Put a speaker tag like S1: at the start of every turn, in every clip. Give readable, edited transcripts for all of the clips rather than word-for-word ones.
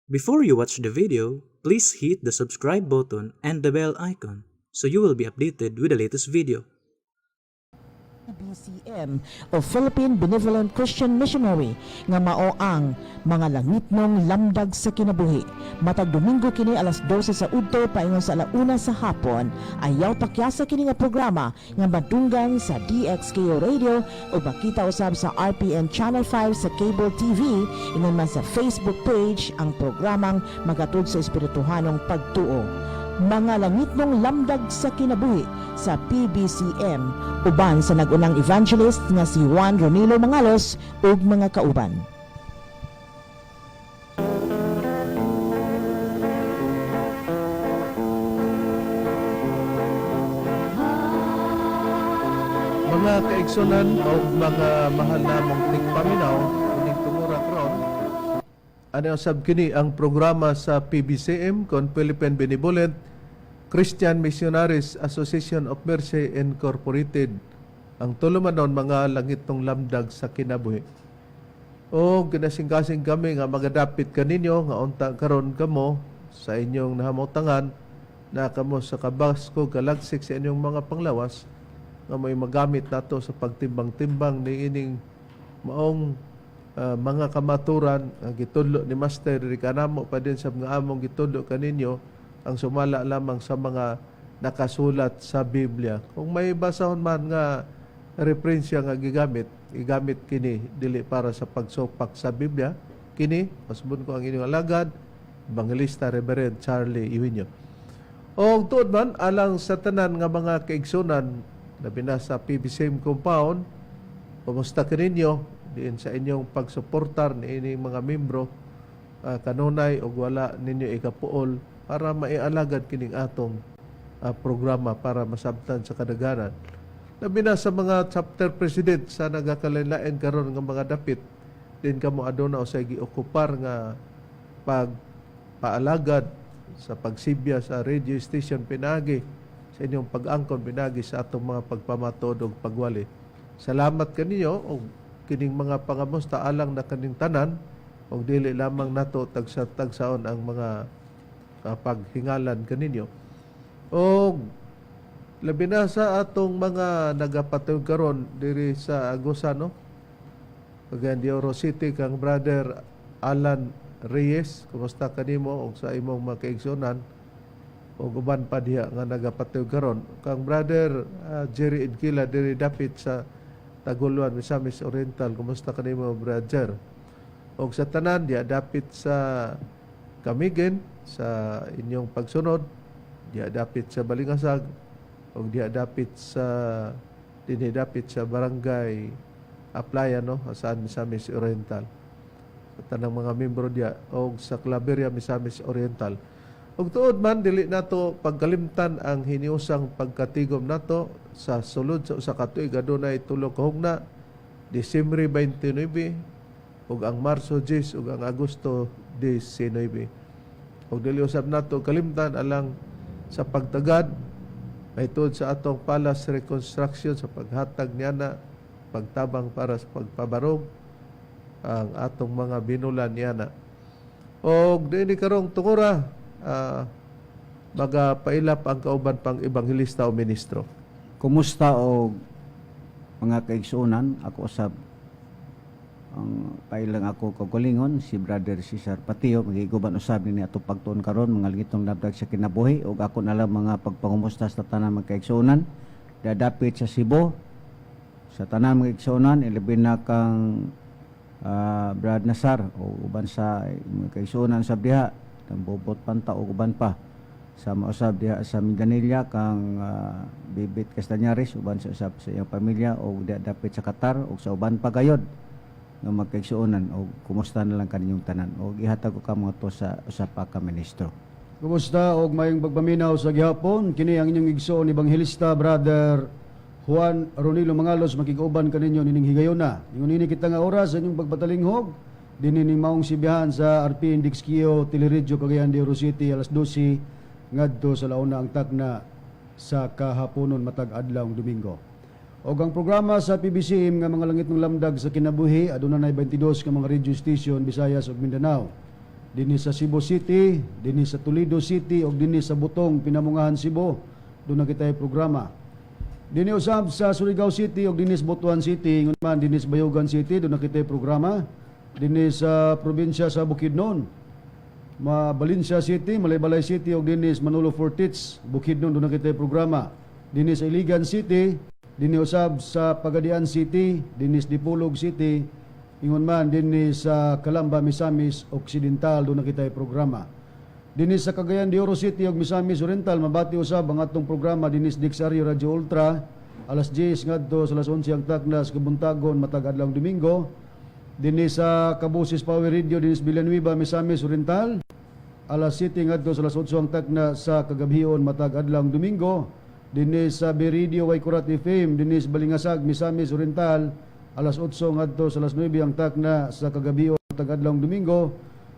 S1: Before you watch the video, please hit the subscribe button and the bell icon so you will be updated with the latest video.
S2: BCM o Philippine Benevolent Christian Missionary nga mao ang Mga Langitnong Lamdag sa Kinabuhi. Matag Domingo kini alas 12 sa udto paingon sa alauna sa hapon. Ayaw pakyasa kini nga programa nga madunggan sa DXKO Radio o makita usab sa RPN Channel 5 sa Cable TV, ingon man sa Facebook page ang programang magatud sa espirituhanong pagtuo. Mga Langitnong Lamdag sa Kinabuhi sa PBCM uban sa nag-unang evangelist nga si Juan Ronilo Mangalos ug mga kauban.
S3: Mga kaigsunan o mga mahal namong tigpaminaw, ining tungura karon. Ano usab kini ang programa sa PBCM kon Philippine Benevolent Christian Missionaries Association of Mercy Incorporated. Ang tulumanon, Mga Langitong Lamdag sa Kinabuhi. O ginasing-kasing kami nga magadapit kaninyo nga unta karon kamo sa inyong nahamotangan na kamo sa kabasko galagsik sa inyong mga panglawas nga may magamit nato sa pagtimbang-timbang ni ining maong mga kamaturan nga gitudlo ni Master Ricanamo pa din sa mga among gitudlo kaninyo ang sumala lamang sa mga nakasulat sa Biblia. Kung may basahon man nga referensya nga gigamit, igamit kini dili para sa pagsupak sa Biblia. Kini, pasbon ko ang inyong alagad, Evangelista Reverend Charlie Iwinyo. O tuod man, alang sa tanan nga mga kaigsunan, labi na sa PBCM compound, kumusta kaninyo diin sa inyong pagsuportar ni ining mga membro kanunay og wala ninyo ikapuol para maialagad kining atong programa para masabtan sa kadaghanan. Labi na sa mga chapter president sa nagakalain-lain karon nga mga dapit din kamo aduna usay giokupar nga pagpaalagad sa pagsibya sa radio station pinagi sa inyong pag-angkon pinagi sa atong mga pagpamatuod ug pagwali. Salamat kaninyo og kining mga pangamusta alang na kaning tanan og dili lamang nato tagsa-tagsaon ang mga paghingalan kaninyo. Og labi na sa atong mga nagapatuyog karon diri sa Agusan, no? Cagayan de Oro City, kang Brother Alan Reyes, kumusta kanimo og sa imong mga kaigsunan ug uban pa diha nga nagapatuyog karon. Kang Brother Jerry Edquila diri dapit sa Taguluan, Misamis Oriental, kumusta kanimo, brother? Og sa tanan diha dapit sa Camiguin sa inyong pagsunod, diha dapit sa Balingasag ug diha dapit sa dinhi dapit sa Barangay Aplaya, no, sa Misamis Oriental. Sa tanang mga membro diha og sa Claveria, Misamis Oriental. Ug tuod man dili nato pagkalimtan ang hiniusang pagkatigom nato sa sulod sa usa ka tuig, adunay tulo ka hugna, Disyembre 29 ug ang Marso 10 ug ang Agosto 19. Ug dili usab nato kalimtan alang sa pagtagad mahitungod sa atong palace reconstruction, sa paghatag niya na pagtabang para sa pagpabarog ang atong mga binulan niya na. Og dinhi karong tungura, magapailap ang kauban pang ebanghelista o ministro.
S4: Kumusta og mga kaigsuonan, ako usab ang pailang ako kaugalingon, si Brother Cesar Patio, magiguban usab ni ato pagtuon karon, Mga Langitong Lamdag sa Kinabuhi, ug ako na lang mga pagpangumusta sa tanan mga kaigsuonan dadapit sa Cebu, sa tanan mga igsuonan, ilabi na kang Brad Nasar o uban sa mga kaigsuonan sa diha kang Bobot Panta o uban pa sa mausab diha sa Mindanilla, kang Bibit Castañares uban sa usab sa iyang pamilya o diha dapit sa Qatar o sa uban pa gayod nga magkaigsuonan, o kumusta na lang kaninyong tanan o ihatag ko kamo to sa usa pa ka ministro.
S5: Kumusta og mayong pagpaminaw sa gihapon. Kini ang inyong igsoon ebanghelista Brother Juan Ronilo Mangalos makig-uban kaninyo nining higayona. Ingon nini kita nga oras sa inyong pagpatalinghog dinhi ning maong sibihan sa RPN Dixkio Teleradyo Cagayan de Oro City, alas 12 ngadto sa launa ang takna sa kahaponon matag adlaw Domingo. Og ang programa sa PBCM nga Mga Langitnong Lamdag sa Kinabuhi aduna nay 22 ka mga radio station, Visayas ug Mindanao. Dinhi sa Cebu City, dinhi sa Toledo City ug dinhi sa Butong, Pinamungahan, Cebu, duna kitay programa. Dinhi usab sa Surigao City ug dinhi sa Butuan City, ingon man dinhi sa Bayugan City, duna kitay programa. Dinhi sa probinsya sa Bukidnon, Ma Valencia City, Malaybalay City ug dinhi sa Manolo Fortich, Bukidnon, duna kitay programa. Dinhi sa Iligan City, dinhi usab sa Pagadian City, dinhi sa Dipolog City, ingon man dinhi sa Calamba, Misamis Occidental, duna kitay programa. Dinhi sa Cagayan de Oro City ug Misamis Oriental, mabati usab ang atong programa dinhi sa Dixario Radio Ultra alas 10 ngadto sa alas 11 ang takna sa kabuntagon matag adlaw Domingo. Dinhi sa Kabusis Power Radio dinhi sa Villanueva, Misamis Oriental, alas 7 ngadto sa alas 8 ang takna sa kagabhion matag adlaw Domingo. Dinhi sa Beridio Waikurat FM dinhi sa Balingasag, Misamis Oriental, alas 8 ngadto sa alas 9 ang takna sa kagabhion matag adlaw Domingo.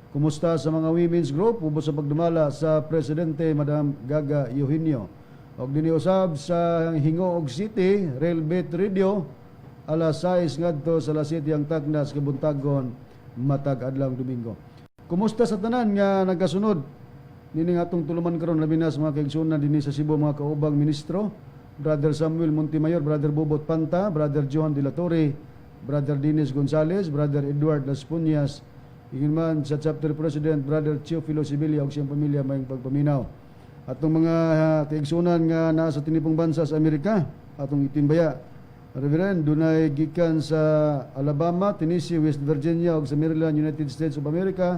S5: Kumusta sa mga women's group ubos sa pagdumala sa Presidente Madam Gaga Eugenio. Og dinhi usab sa Gingoog City, Railbet Radio, alas 6 ngadto sa alas 7 ang takna sa kabuntagon matag adlaw Domingo. Kumusta sa tanan nga nagasunod nining atong tuluman karon, labi na sa mga kaigsuonan dinhi sa Cebu, mga kaubang ministro, Brother Samuel Montemayor, Brother Bobot Panta, Brother Johan de la Torre, Brother Dennis Gonzales, Brother Edward Las Puñas, ingon man sa Chapter President Brother Teofilo Sibilia ug siyang pamilya, mayong pagpaminaw. Atong mga kaigsuonan nga naa sa tinipong bansa sa Amerika, atong itimbaya. Reverend, dunay gikan sa Alabama, Tennessee, West Virginia ug sa Maryland, United States of America,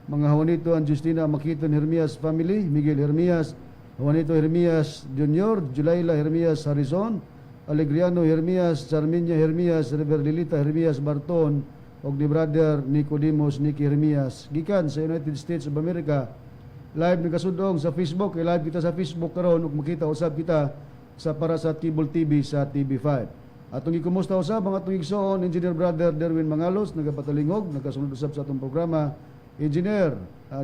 S5: mga Juanito and Justina Makiton Hermias family, Miguel Hermias, Juanito Hermias Jr., Julayla Hermias Harrison, Alegriano Hermias, Charminia Hermias, Rever Lilita Hermias Barton, ug ni Brother Nicodemus Nicky Hermias gikan sa United States of America. Live nagasudong sa Facebook. Kay live kita sa Facebook karon ug makita usab kita sa para sa Cable TV sa TV5. Atong gikumusta usab ang atong igsoon Engineer Brother Derwin Mangalos, nagapatalingog, nagasunod usab sa atong programa. Engineer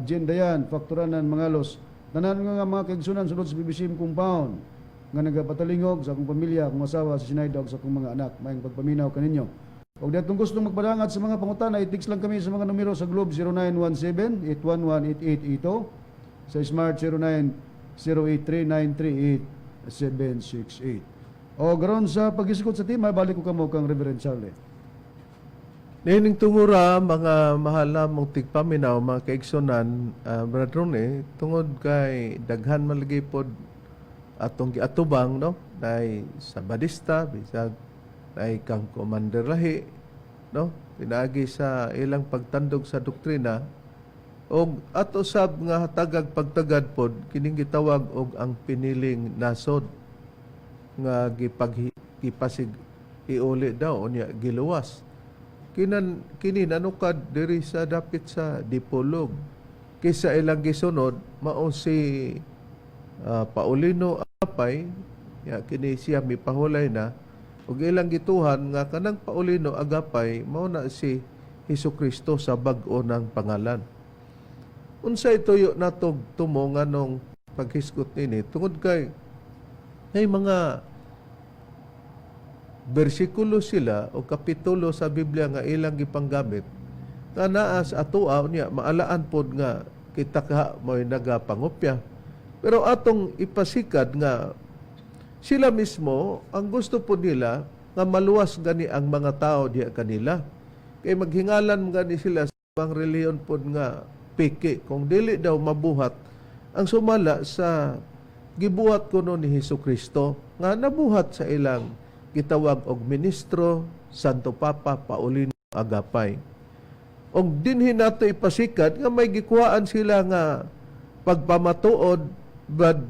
S5: Jen Dayan Fakturanan Mangalos, tanan nga mga kaigsuonan sulod sa PBCM compound nga nagapatalingog, sa akong pamilya, akong asawa si Sinaida ug sa akong mga anak, maayong pagpaminaw kaninyo. Og datong gusto magpadangat sa mga pangutana, i-text lang kami sa mga numero sa Globe 0917-811-8882, sa Smart 09083938-768. O garon sa pag-isgot sa tema, balik ko kamo kang Reverend Charlie.
S3: Niining tungura, mga mahal namong tigpaminaw, mga kaigsunan, Brad Rone, tungod kay daghan malagi pod atong giatubang, no, nay Sabadista, bisag nay kang Commander Lahi, no, pinaagi sa ilang pagtandog sa doktrina og ato sab nga hatagag pagtagad pod kining gitawag og ang piniling nasod nga gipasig iuli daw unya giluwas kinan kini nanukad diri sa dapit sa Dipolog kaysa ilang gisunod mao si Paulino Agapay. Ya kini siya mipahulay na ug ilang gituhan nga kanang Paulino Agapay mao na si Hesus Kristo sa bag-o ng pangalan. Unsay tuyo natog tumo nganong paghisgot nini? Tungod kay may mga bersikulo sila o kapitulo sa Biblia nga ilang gipanggamit nga naa sa atoa niya maalaan pod nga kita ka mo'y nagapangopya, pero atong ipasikad nga sila mismo ang gusto po nila nga maluwas gani ang mga tao diha kanila kay maghingalan man gani sila sa ibang relihiyon pod nga peke kung dili daw mabuhat ang sumala sa gibuhat kuno ni Hesus Kristo nga nabuhat sa ilang gitawag og ministro Santo Papa Paulino Agapay. Og dinhi nato ipasikat nga may gikuhaan sila nga pagpamatuod, Brad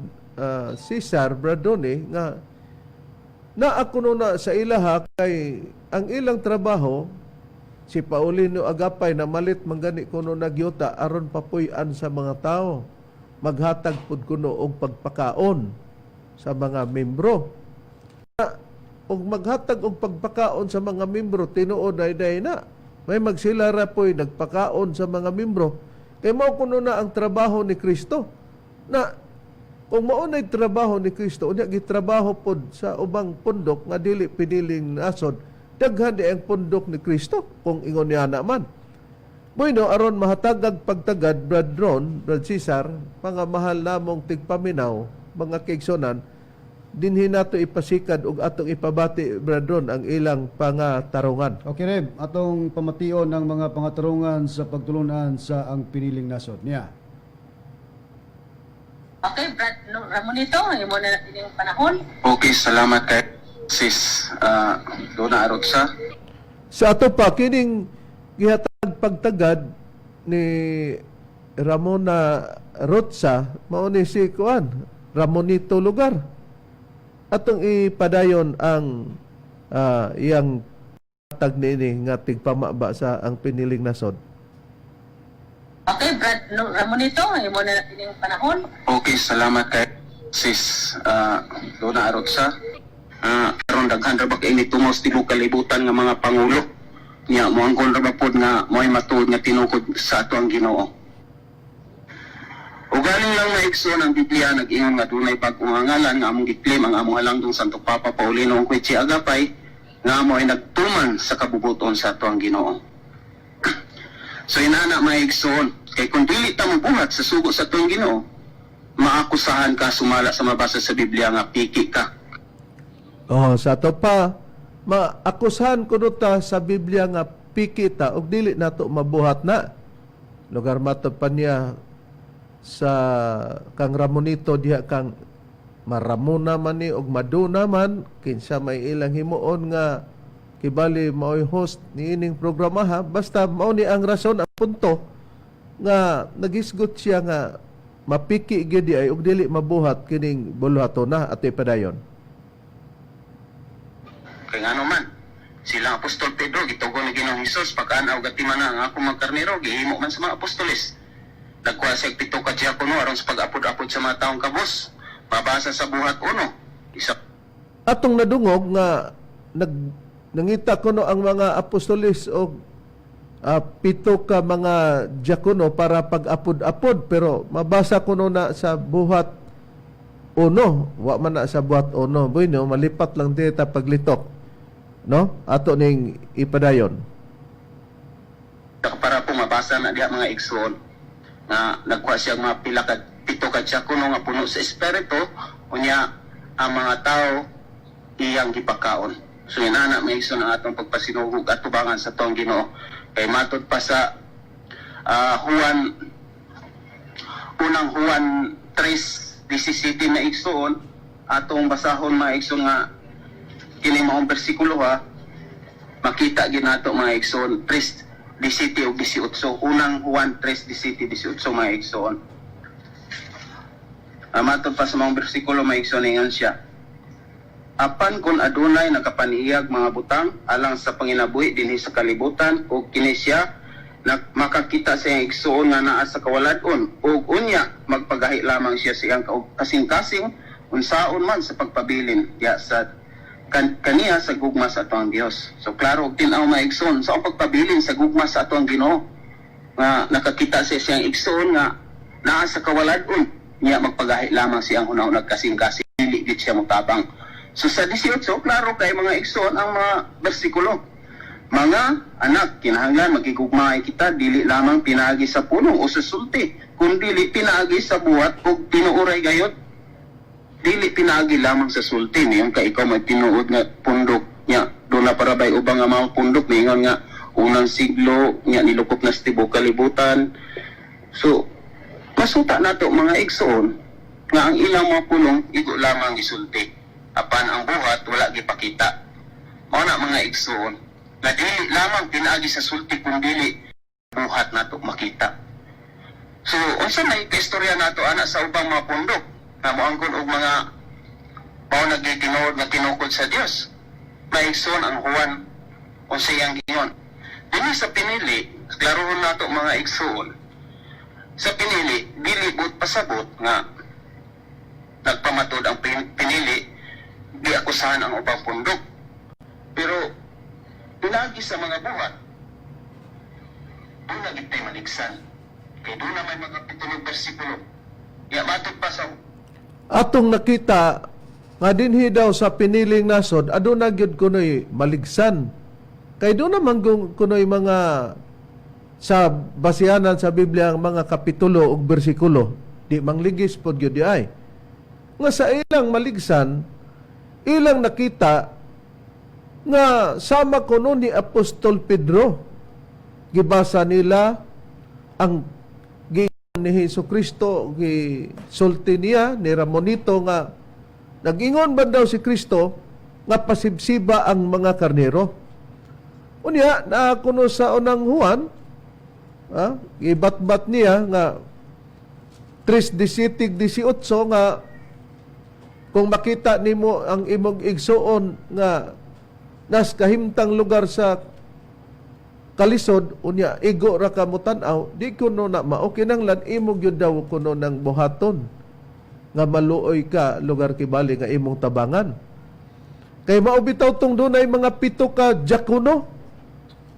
S3: Cesar, Brad Donny, nga naa kuno na sa ilaha kay ang ilang trabaho, si Paulino Agapay namalit man gani kuno nagyuta aron papuy-an sa mga tao, maghatag pud kuno og pagpakaon sa mga membro. Na, og maghatag og pagpakaon sa mga membro, tinuod ay day na may magsila ra po'y nagpakaon sa mga membro kay mao kuno na ang trabaho ni Kristo. Na kung mao na'y trabaho ni Kristo, unya gitrabaho pod sa ubang pundok nga dili piniling nasod, daghan di ang pundok ni Kristo kung ingon niya naman. Bueno, aron mahatagag pagtagad, Brad Ron, Brad Cesar, mga mahal namong tigpaminaw, mga kaigsonan, dinhi nato ipasikad ug atong ipabati, Brad Ron, ang ilang pangatarungan.
S5: Okay, Reb, atong pamation ng mga pangatarungan sa pagtulunan sa Ang Piniling Nasod niya.
S6: Okay, Brad no, Ramonito, imo na ining panahon.
S7: Okay, salamat kay sis Dona Arotsa.
S3: Sa ato pa, kining gihatag pagtagad ni Ramona Rotsa, mao ni si kuan, Ramonito Lugar. Atong ipadayon ang iyang tag niini nga tigpamaba sa Ang Piniling Nasod.
S6: Okay, Brad no, Ramonito, imo na ining panahon.
S7: Okay, salamat kay sis Dona Arotsa. Karon daghan ra ba kay ni tungo sa tibuok kalibutan nga mga pangulo. Nya moangkon ra ba pod nga mo'y matuod nga tinukod sa ato ang Ginoo. Ugaling lang maigsoon, ang Biblia nag-ingon nga dunay bag-ong ngalan nga among giklaim ang among halangdong Santo Papa Paulino ug Kwetsi Agapay nga amo ay nagtuman sa kabubuton sa ato ang Ginoo. So inana, maigsoon, kay kung dili ta mobuhat sa sugo sa atong Ginoo, maakusahan ka sumala sa mabasa sa Biblia nga piki ka.
S3: Oh, sa ato pa, maakusahan kuno ta sa Biblia nga piki ta og dili nato mabuhat na. Lugar mato pa niya sa kang Ramonito diha kang Maramona man ni og Maduna man, kinsa may ilang himuon nga kibali maoy host niining programa ha, basta mao ni ang rason, ang punto nga nagisgot siya nga mapiki gyud di ay og dili mabuhat kining buluhaton na at ipadayon.
S7: Kay ngano man, sila Apostol Pedro gitugon ni Ginoong Hesus, "Pagkaan-aw gatima na ang akong mga karnero," gihimo man sa mga apostoles. Nagkuha siya og 7 ka diakono aron sa pag-apod-apod sa mga taong kabos. Mabasa sa Buhat 1. Isa
S3: Atong nadungog nga nag nangita kuno ang mga apostoles og 7 ka mga diakono para pag-apod-apod, pero mabasa kuno na sa Buhat 1. Wa man na sa Buhat 1. Bueno, malipat lang dita paglitok, no? Ato ning ipadayon.
S7: Para po mabasa na diha, mga igsoon, nga nagkuha siya og mga pila ka 7 ka diakono nga puno sa espiritu, unya ang mga tao iyang gipakaon. So inana, may igsoon, ang atong pagpasinugog at tubangan sa atong Ginoo, kay matod pa sa Juan, Unang Juan 3:17 na igsoon, atong basahon, mga igsoon, nga kini maong bersikulo ha, makita ginato, mga igsoon, 3:17 ug 18, Unang Juan 3:17 18, mga igsoon. Matod pa sa mga bersikulo, mga igsoon, ingon siya, "Apan kung adunay nakapaniyag mga butang alang sa panginabuhi dinhi sa kalibutan ug kini siya na makakita sa iyang igsoon nga naa sa kawaladon ug unya magpagahi lamang siya sa iyang kasing-kasing unsaon man sa pagpabilin diha sa kaniya sa gugma sa atoang Dios." So klaro og tin-aw, mga igsoon, sa ang pagpabilin sa gugma sa atoang Ginoo nga nakakita siya siyang igsoon nga naa sa kawaladon niya magpagahi lamang siyang hunahuna kasing-kasing, dili gid siya motabang. So sa 18, klaro kay, mga igsoon, ang mga bersikulo. "Mga anak, kinahanglan magigugmaay kita dili lamang pinaagi sa pulong o sa sulti, kundi pinaagi sa buhat ug tinuoray gayod." Dili pinaagi lamang sa sulti niyon kay ikaw may tinuod nga pundok niya. Doon na para bay ubang nga mga pundok ningon nga unang siglo niya nilukop na sa tibuok kalibutan. So masuta nato, mga igsoon, nga ang ilang mga pulong igo lamang gisulti, apan ang buhat wala gipakita. Mao na, mga igsoon, nga dili lamang pinaagi sa sulti kun dili buhat nato makita. So unsa may kaistorya nato ana sa ubang mga pundok nga moangkon og mga mao nagitinuod nga tinukod sa Dios? Maigsoon, ang Juan, unsa iyang giingon dinhi sa pinili, klarohon nato, mga igsoon. Sa pinili, dili buot pasabot nga nagpamatod ang pinili, giakusahan ang ubang pundok, pero pinagi sa mga buhat doon na gitay maligsan, kay doon na may mga pitulog bersikulo ya matod pa sa
S3: Atong nakita nga dinhi daw sa Piniling Nasod aduna gyud kunoy maligsan, kay doon naman kunoy mga Sa basihanan sa Biblia ang mga kapitulo ug bersikulo, di mangligis pod gyud di ay. Nga sa ilang maligsan, ilang nakita nga sama kuno ni Apostol Pedro. Gibasa nila ang gi ni Hesus Kristo, gisulti niya ni Ramonito nga nagingon ba daw si Kristo nga pasibsiba ang mga karnero. Unya na kuno sa Unang Juan, gibatbat niya nga 3:17-18 nga kung makita nimo ang imong igsuon nga nas kahimtang lugar sa kalisod, unya igo ra ka motan-aw, di kuno na mao, kinahanglan imo gyud daw kuno ng buhaton nga maluoy ka lugar kibali nga imong tabangan, kay mao bitaw tong dunay mga 7 ka diakono.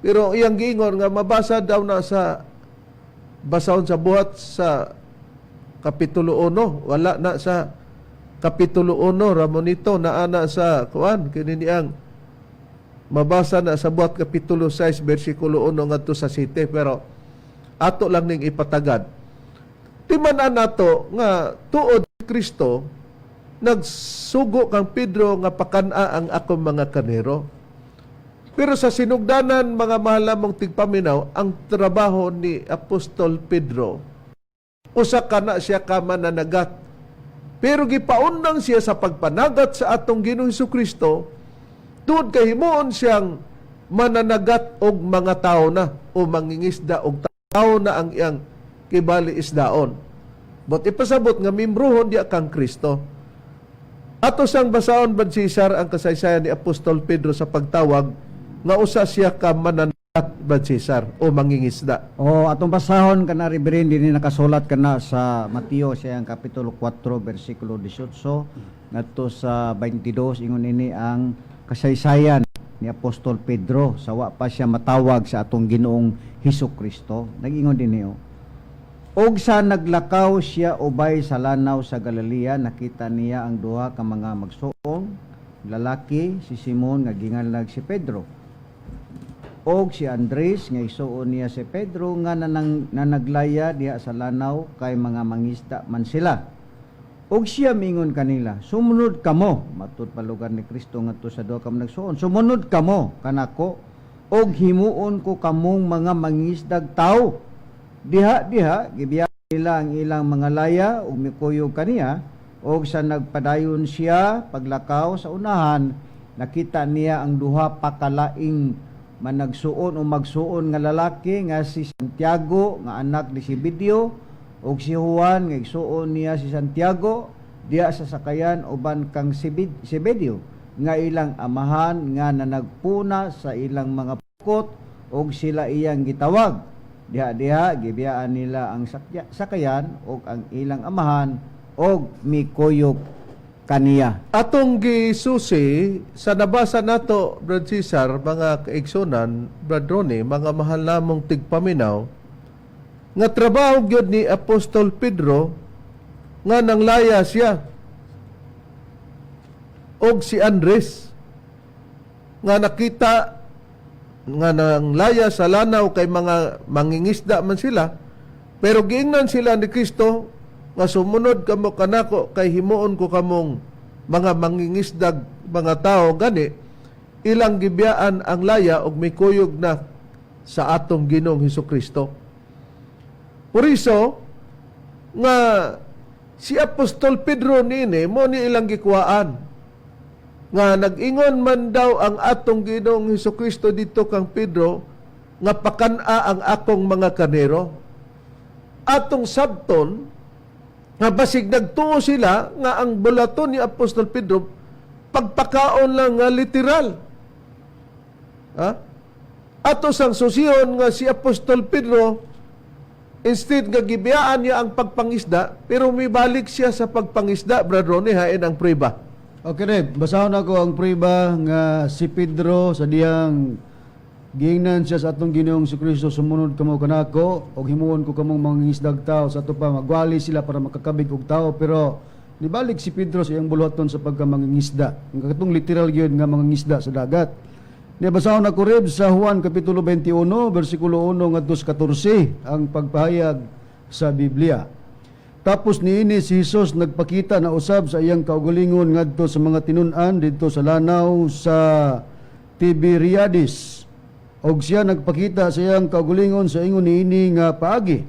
S3: Pero iyang giingon nga mabasa daw na sa basahon sa Buhat sa Kapitulo 1. Wala na sa Kapitulo 1, Ramonito, naa na sa kuan kini niyang mabasa na sa Buhat Kapitulo 6 bersikulo 1 ngadto sa 7, pero ato lang ning ipatagad. Timan-an nato nga tuod si Kristo nagsugo kang Pedro nga pakan-a ang akong mga karnero. Pero sa sinugdanan, mga mahal namong tigpaminaw, ang trabaho ni Apostol Pedro, usa ka na siya ka mananagat. Pero gipaundang siya sa pagpanagat sa atong Ginoong Kristo, tuod kay himuon siyang mananagat og mga tao na o mangingisda og tao na ang iyang kibali isdaon. But ipasabot nga mimbruhon diya kang Kristo. Ato sang basaon, Brad Cesar, ang kasaysayan ni Apostol Pedro sa pagtawag nga usa siya ka mananagat, Brad Cesar, o mangingisda.
S4: O atong basahon kana, Reverend, dinhi nakasulat kana sa Mateo sa iyang Kapitulo 4 bersikulo 18 ngadto sa 22. Ingon ini ang kasaysayan ni Apostol Pedro sa wa pa siya matawag sa atong Ginoong Hesus Kristo. Nag-ingon dinhi oh. Og sa naglakaw siya ubay sa lanaw sa Galilea, nakita niya ang duha ka mga magsuong lalaki, si Simon nga ginganlag si Pedro og si Andres nga igsuon niya si Pedro, nga nanaglaya diha sa lanaw kay mga mangisda man sila. Og siya mingon kanila, "Sumunod kamo." Matud pa lugar ni Kristo ngadto sa duha ka nagsuon, "Sumunod kamo kanako og himuon ko kamong mga mangisdag tawo." Diha diha gibiya nila ang ilang mga laya ug mikuyog kaniya. Og sa nagpadayon siya paglakaw sa unahan, nakita niya ang duha pa kalaing managsuon o magsuon nga lalaki nga si Santiago nga anak ni Zebedeo ug si Juan nga igsuon niya si Santiago, diha sa sakayan uban kang Zebedeo nga ilang amahan nga nanagpuna sa ilang mga pukot, ug sila iyang gitawag. Diha diha gibiyaan nila ang sakayan ug ang ilang amahan og mikuyog kaniya.
S3: Atong gisusi sa nabasa nato, Brad Cesar, mga kaigsunan, Brad Ronnie, mga mahal namong tigpaminaw, nga trabaho gyud ni Apostol Pedro nga nanglaya siya og si Andres nga nakita nga nanglaya sa lanaw kay mga mangingisda man sila, pero giingnan sila ni Kristo nga sumunod kamo kanako kay himuon ko kamong mga mangingisdag mga tao. Gani ilang gibiyaan ang laya og mikuyog na sa atong Ginoong Hesus Kristo. Por iso nga si Apostol Pedro niini mo ni ilang gikuhaan nga nag-ingon man daw ang atong Ginoong Hesus Kristo dito kang Pedro nga pakan-a ang akong mga karnero. Atong sabton nga basig nagtuo sila nga ang bulaton ni Apostol Pedro pagpakaon lang nga literal. Ha? Ato sang susiyon nga si Apostol Pedro, instead nga gibiyaan niya ang pagpangisda, pero mibalik siya sa pagpangisda. Brad Ronnie, hain ang prueba?
S5: Okay, Reb, basahon ako ang prueba nga si Pedro sa diyang giingnan siya sa atong Ginoong si Kristo, "Sumunod kamo kanako og himuon ko kamong mangingisdag tao." Sa ato pa magwali sila para makakabig og tao, pero nibalik si Pedro sa iyang buluhaton sa pagkamangingisda. Ang katong literal gyud nga mangingisda sa dagat. Niya basahon ako rib sa Juan Kapitulo 21, versikulo 1 ngadto sa 14, ang pagpahayag sa Biblia. Tapos niini si Jesus nagpakita na usab sa iyang kaugalingon ngadto sa mga tinun-an didto sa lanaw sa Tiberiades. Og siya nagpakita sa iyang kaugalingon sa ingon niini nga paagi.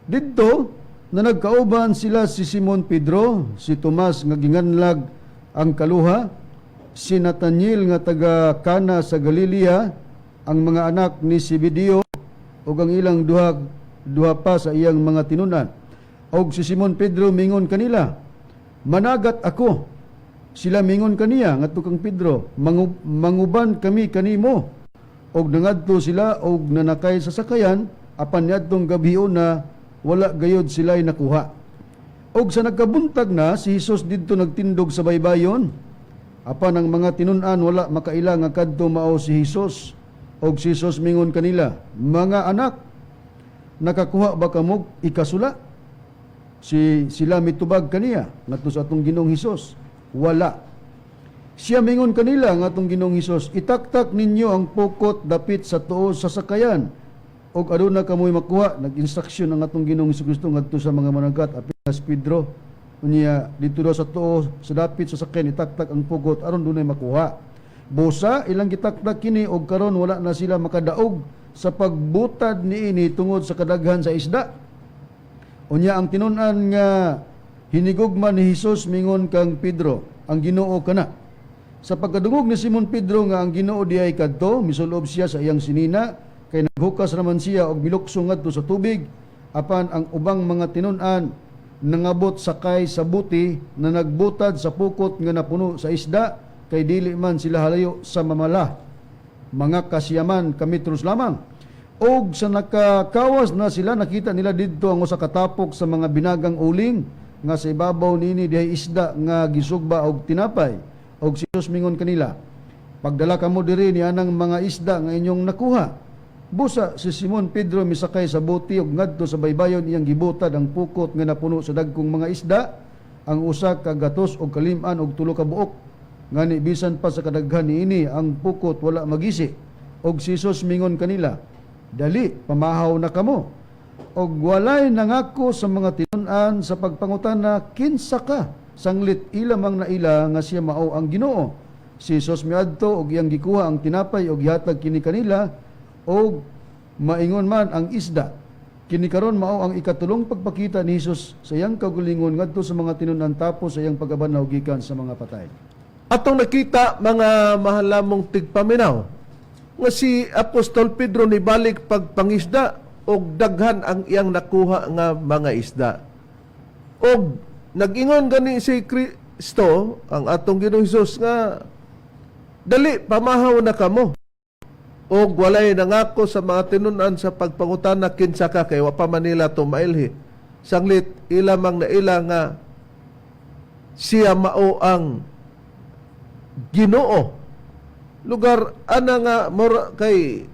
S5: Didto na nagkauban sila si Simon Pedro, si Tomas nga ginganlag ang kaluha, si Nathaniel nga taga Cana sa Galilea, ang mga anak ni Zebedeo ug ang ilang duha duha pa sa iyang mga tinun-an. Og si Simon Pedro mingon kanila, "Managat ako." Sila mingon kaniya ngadto kang Pedro, "Manguban kami kanimo." Og nangadto sila og nanakay sa sakayan, apan niadtong gabhiona wala gayod sila'y nakuha. Og sa nagkabuntag na si Hesus didto nagtindog sa baybayon. Apan ang mga tinun-an wala makaila nga kadto mao si Hesus. Og si Hesus mingon kanila, "Mga anak, nakakuha ba kamog ikasula?" Sila mitubag kaniya ngadto sa atong Ginoong Hesus, "Wala." Siya mingon kanila nga atong Ginoong Hesus, "Itaktak ninyo ang pukot dapit sa tuo sa sakayan og aduna kamoy makuha." Nag-instruksyon ang atong Ginoong Kristo ngadto sa mga managat apil si Pedro. Unya dito daw sa tuo sa dapit sa sakyan itaktak ang pukot aron dunay makuha. Busa ilang gitaktak kini og karon wala na sila makadaog sa pagbutad niini tungod sa kadaghan sa isda. Unya ang tinun-an nga hinigugma ni Hesus mingon kang Pedro, "Ang Ginoo kana." Sa pagkadungog ni Simon Pedro nga ang Ginoo diay kadto, misulob siya sa iyang sinina kay naghukas raman siya og milukso ngadto sa tubig, apan ang ubang mga tinun-an nangabot sakay sa buti na nagbutad sa pukot nga napuno sa isda kay dili man sila halayo sa mamala, mga 90 ka metros lamang. Og sa nakakawas na sila, nakita nila didto ang usa ka tapok sa mga binagang uling nga sa ibabaw niini dihay isda nga gisugba og tinapay. Og si Jesus mingon kanila, "Pagdala kamo diri ni anang mga isda nga inyong nakuha." Busa si Simon Pedro misakay sa buti ug ngadto sa baybayon, iyang gibutad ang pukot nga napuno sa dagkong mga isda, ang 193 ka buok. Ngani bisan pa sa kadaghan niini ang pukot wala magisi. Og si Jesus mingon kanila, "Dali, pamahaw na kamo." Og walay nangako sa mga tinun-an sa pagpangutana, "Kinsa ka?" Sanglit ila mang naila nga siya mao ang Ginoo. Si Jesus miadto og iyang gikuha ang tinapay og gihatag kini kanila og maingon man ang isda. Kini karon mao ang ikatulong pagpakita ni Jesus sa iyang kaugalingon ngadto sa mga tinun-an tapos sa iyang pagkabanhaw gikan sa mga patay.
S3: Atong nakita, mga mahalamong tigpaminaw, nga si Apostol Pedro nibalik pagpangisda og daghan ang iyang nakuha nga mga isda. Og nag-ingon gani si Kristo, ang atong Ginoong Hesus, nga dali, pamahaw na kamo. Og walay nangako sa mga tinun-an sa pagpangutana, "Kinsa ka?" kay wa pa man nila tumailhi. Sanglit ila mang naila nga siya mao ang Ginoo. Lugar ana nga mora kay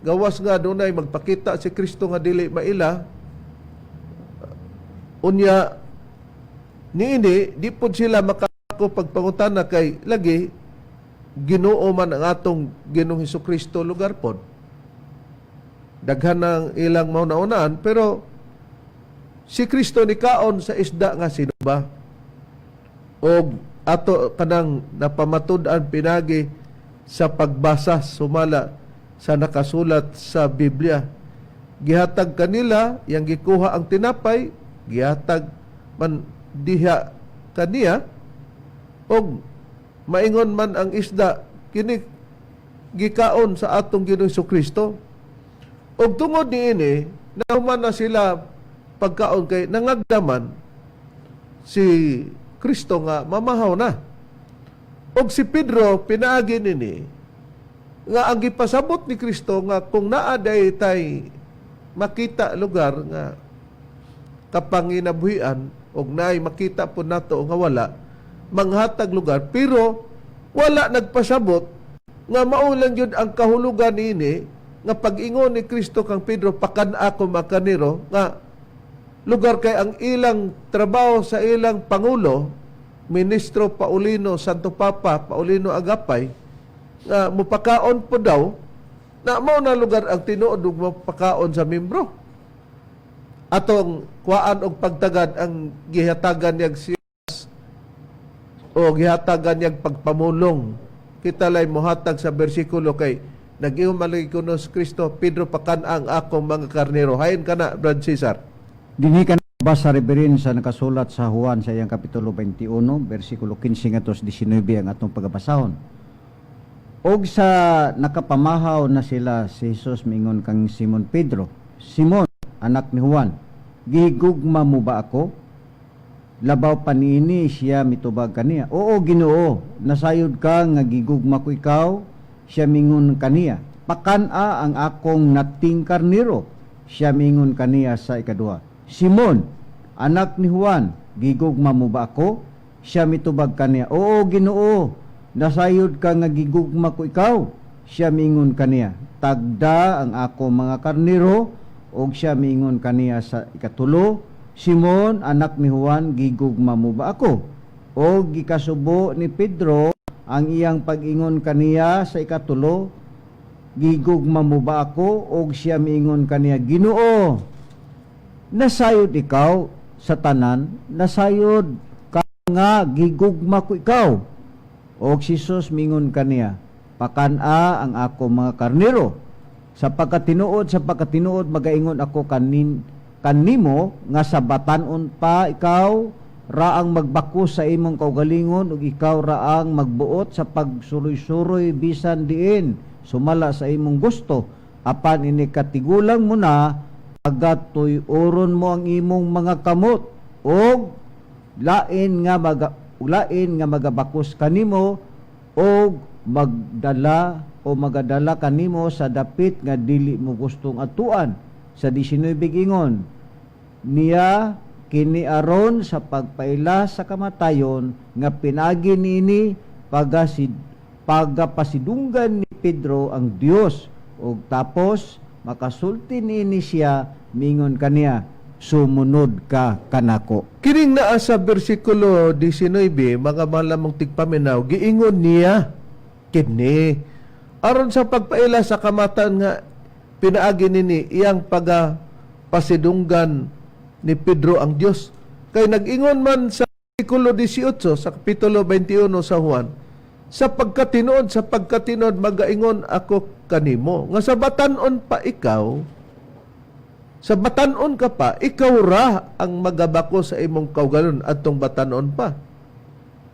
S3: gawas nga dunay magpakita si Kristo nga dili maila, unya niini di pod sila makako pagpangutana kay lagi Ginoo man ang atong Ginoong Kristo lugar pod. Daghan ng ilang mauna-unaan, pero si Kristo ni kaon sa isda nga sinuba og ato kanang napamatud-an pinagi sa pagbasa sumala sa nakasulat sa Biblia. Gihatag kanila, yang gikuha ang tinapay, gihatag man diha kaniya og maingon man ang isda, kini gikaon sa atong Ginoong Kristo. Og tungod niini, nahuman na sila pagkaon kay nangagdaman si Kristo nga mamahaw na. Og si Pedro pinaagi nini nga ang gipasabot ni Kristo nga kung naa day tay makita lugar nga kapanginabuhian og naay makita po nato nga wala manghatag lugar, pero wala nagpasabot nga mao lang gyud ang kahulugan niini nga pag-ingon ni Kristo kang Pedro, "Pakan-a ko makaniro," nga lugar kay ang ilang trabaho sa ilang pangulo, Ministro Paulino Santo Papa Paulino Agapay. Nga mupakaon po daw na mao na lugar ang tinuod ug mapakaon sa membro. Atong kuhaan og pagtagad ang gihatagan niyag siyas o gihatagan niyag pagpamulong. Kita lay mohatag sa bersikulo kay nag-ingon man lagi kuno si Kristo, "Pedro, pakan-a ang akong mga karnero." Hain kana, Brad Cesar.
S4: Dinhi ka basa, Reverend, sa nakasulat sa Juan sa iyang kapitulo 21 bersikulo 15 ngadto sa 19 ang atong pagabasahon. Og sa nakapamahaw na sila, si Jesus mingon kang Simon Pedro, "Simon, anak ni Juan, gihigugma mo ba ako?" Labaw pa niini siya mitubag kaniya, "Oo, Ginoo, nasayod ka nga gigugma ko ikaw." Siya mingon kaniya, "Pakan-a ang akong nating karnero." Siya mingon kaniya sa ikaduha, "Simon, anak ni Juan, gigugma mo ba ako?" Siya mitubag kaniya, "Oo, Ginoo, nasayod ka nga gigugma ko ikaw." Siya mingon kaniya, "Tagda ang ako mga karnero." Og siya mingon kaniya sa ikatulo, "Simon, anak ni Juan, gigugma mo ba ako?" Og gikasubo ni Pedro ang iyang pag-ingon kaniya sa ikatulo, "Gigugma mo ba ako?" Og siya miingon kaniya, "Ginoo, nasayod ikaw sa tanan, nasayod ka nga gigugma ko ikaw." Og si Jesus mingon kaniya, "Pakan-a ang ako mga karnero. Sa pagkatinuod magaingon ako kanimo nga sa batanon pa ikaw ra ang magbakos sa imong kaugalingon ug ikaw ra ang magbuot sa pagsuroy-suroy bisan diin sumala sa imong gusto. Apan ini katigulang mo na, pagatuy-oron mo ang imong mga kamot og lain nga magabakos kanimo og magdala o magadala kanimo sa dapit nga dili mo gustong atuan." Sa 19, ingon niya kini aron sa pagpaila sa kamatayon nga pinagi niini pagapasidunggan ni Pedro ang Dios. Ug tapos makasulti niini, siya mingon kaniya, "Sumunod ka kanako."
S3: Kining naa sa bersikulo 19, mga malamang tigpaminaw, giingon niya kini aron sa pagpaila sa kamatayon nga pinaagi nini iyang paga pasidunggan ni Pedro ang Dios. Kay nag-ingon man sa bersikulo 18 sa kapitulo 21 sa Juan, Sa pagkatinuod magaingon ako kanimo nga sa batanon pa ikaw, sa batanon ka pa, ikaw ra ang magabako sa imong kaugalon adtong batanon pa.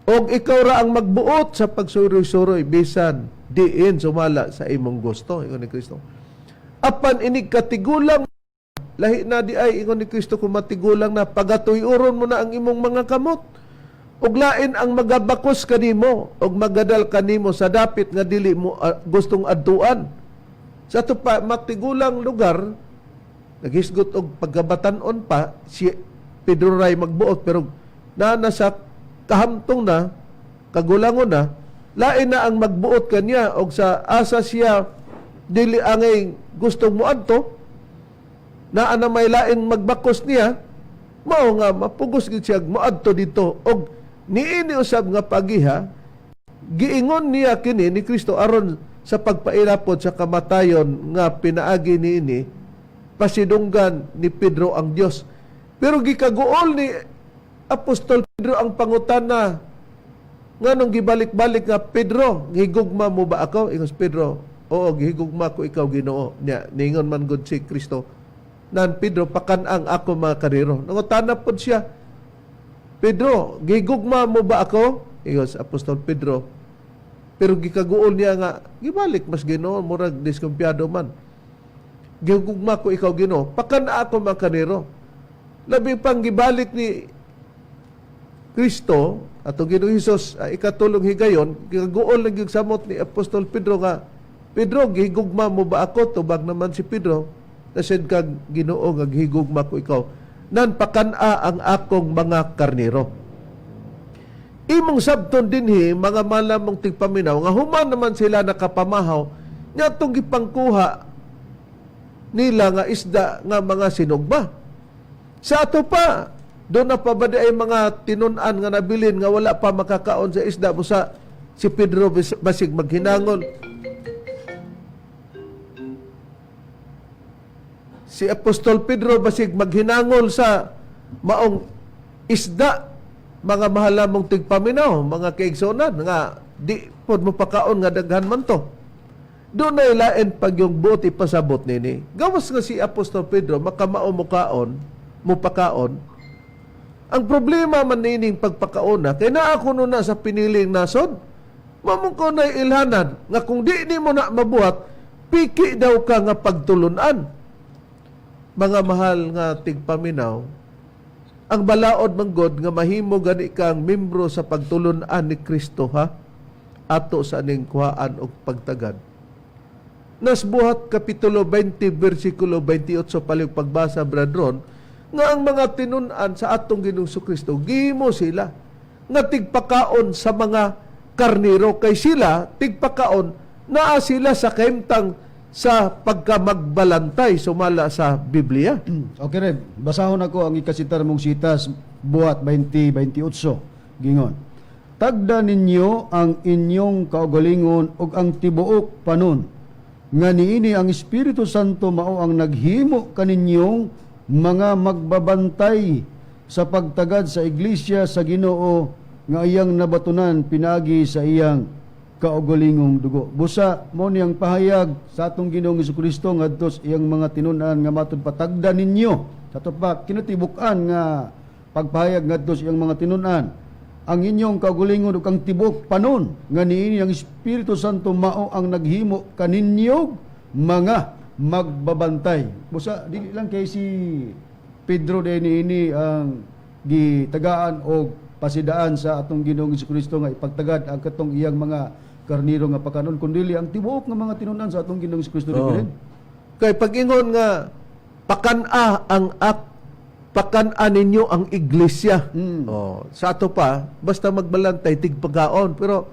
S3: Og ikaw ra ang magbuot sa pagsuroy-suroy bisan diin sumala sa imong gusto," ingon ni Kristo. Apan inig katigulang, lahi na di ay, ingon ni Kristo, kung matigulang na, pagatuyuron mo na ang imong mga kamot. Ug lain ang magabakos kanimo og magadal kanimo sa dapit nga dili mo gustong adtuan. Sa ato pa matigulang lugar, naghisgot og pagkabatanon pa si Pedro ray magbuot, pero na nasa kahamtong na, kagulangon na, lain na ang magbuot kanya og sa asa siya dili angay gustong moadto, naa na may lain magbakos niya, mao nga mapugos gid siya moadto dito. Og niini usab nga pagiha, giingon niya kini ni Kristo aron sa pagpailapod sa kamatayon nga pinaagi niini pasidunggan ni Pedro ang Dios. Pero gikaguol ni Apostol Pedro ang pangutana nganong gibalik-balik nga, "Pedro, gihigugma mo ba ako?" Ingon si Pedro, "Oo, gihigugma ko ikaw, Ginoo." Nya ningon man gud si Kristo, "Nan Pedro, pakan-a ang ako mga karnero." Nangutana pod siya, "Pedro, gihigugma mo ba ako?" Ingon si Apostol Pedro. Pero gikaguol niya nga gibalik mas Ginoo, murag diskumpiyado man. "Gihugma ko ikaw, Ginoo, pakan-a ako mga karnero." Labi pang gibalik ni Kristo ato Ginoong Hesus ikatulong higayon, gikaguol lang yung samot ni Apostol Pedro nga, "Pedro, gihigugma mo ba ako?" Tubag naman si Pedro, "Nasayod kag Ginoo nga gihigugma ko ikaw." "Nan pakan-a ang akong mga karnero." Imong sabton dinhi, mga malamong tigpaminaw, nga human naman sila nakapamahaw nya atong gipangkuha nila nga isda nga mga sinugba. Sa ato pa, doon na pa ba di ay mga tinun-an nga nabilin nga wala pa makakaon sa isda busa Si Pedro basig maghinangol. Si Apostol Pedro basig maghinangol sa maong isda, mga mahalamong tigpaminaw, mga kaigsunan, nga di pod mo pakaon nga daghan man to. Doon na ilain pag yung buot ipasabot nini. Gawas nga si Apostol Pedro makamao mo kaon, mo pakaon. Ang problema man nining pagpakaona kay naa kuno na sa piniling nasod. Mamong ko na ilhanan nga kung di nimo na mabuhat, piki daw ka nga pagtulunan. Mga mahal nga tigpaminaw, ang balaod manggod nga mahimo gani kang membro sa pagtulunan ni Kristo, ha, ato sa aning kuhaan og pagtagad. Nas Buhat kapitulo 20 bersikulo 28, palihog pagbasa, Brad Ron, nga ang mga tinun-an sa atong Ginoong Kristo gihimo sila nga tigpakaon sa mga karniro, kay sila tigpakaon, naa sila sa kahimtang sa pagkamagbalantay sumala sa Biblia.
S5: Okay, Rev. Basahon ako ang ikasitar mong sitas, Buhat 20:28. Gingon: "Tagda ninyo ang inyong kaugalingon ug ang tibuok panon nga niini ang Espiritu Santo mao ang naghimo kaninyong mga magbabantay sa pagtagad sa iglesia sa Ginoo nga iyang nabatunan pinagi sa iyang kaugalingong dugo." Busa mo niyang pahayag sa atong Ginoong Kristo ngadto sa iyang mga tinun-an nga matud patagda ninyo. Sa ato pa kinatibuk-an nga pagpahayag ngadto sa iyang mga tinun-an ang inyong kaugalingon ug ang tibuok panon nga niini ang Espiritu Santo mao ang naghimo kaninyo mga magbabantay. Busa dili lang kay si Pedro din niini ang gitagaan og pasidaan sa atong Ginoong Kristo nga ipagtagad ang katong iyang mga karniro nga pakanon, kundi ang tibuok nga mga tinun-an sa atong Ginoong Kristo
S3: Oo.
S5: rin.
S3: Kay pag-ingon nga pakan-a ang ak pakan-a ninyo ang iglesia. Oh, sa ato pa basta magbalantay tigpagaon, pero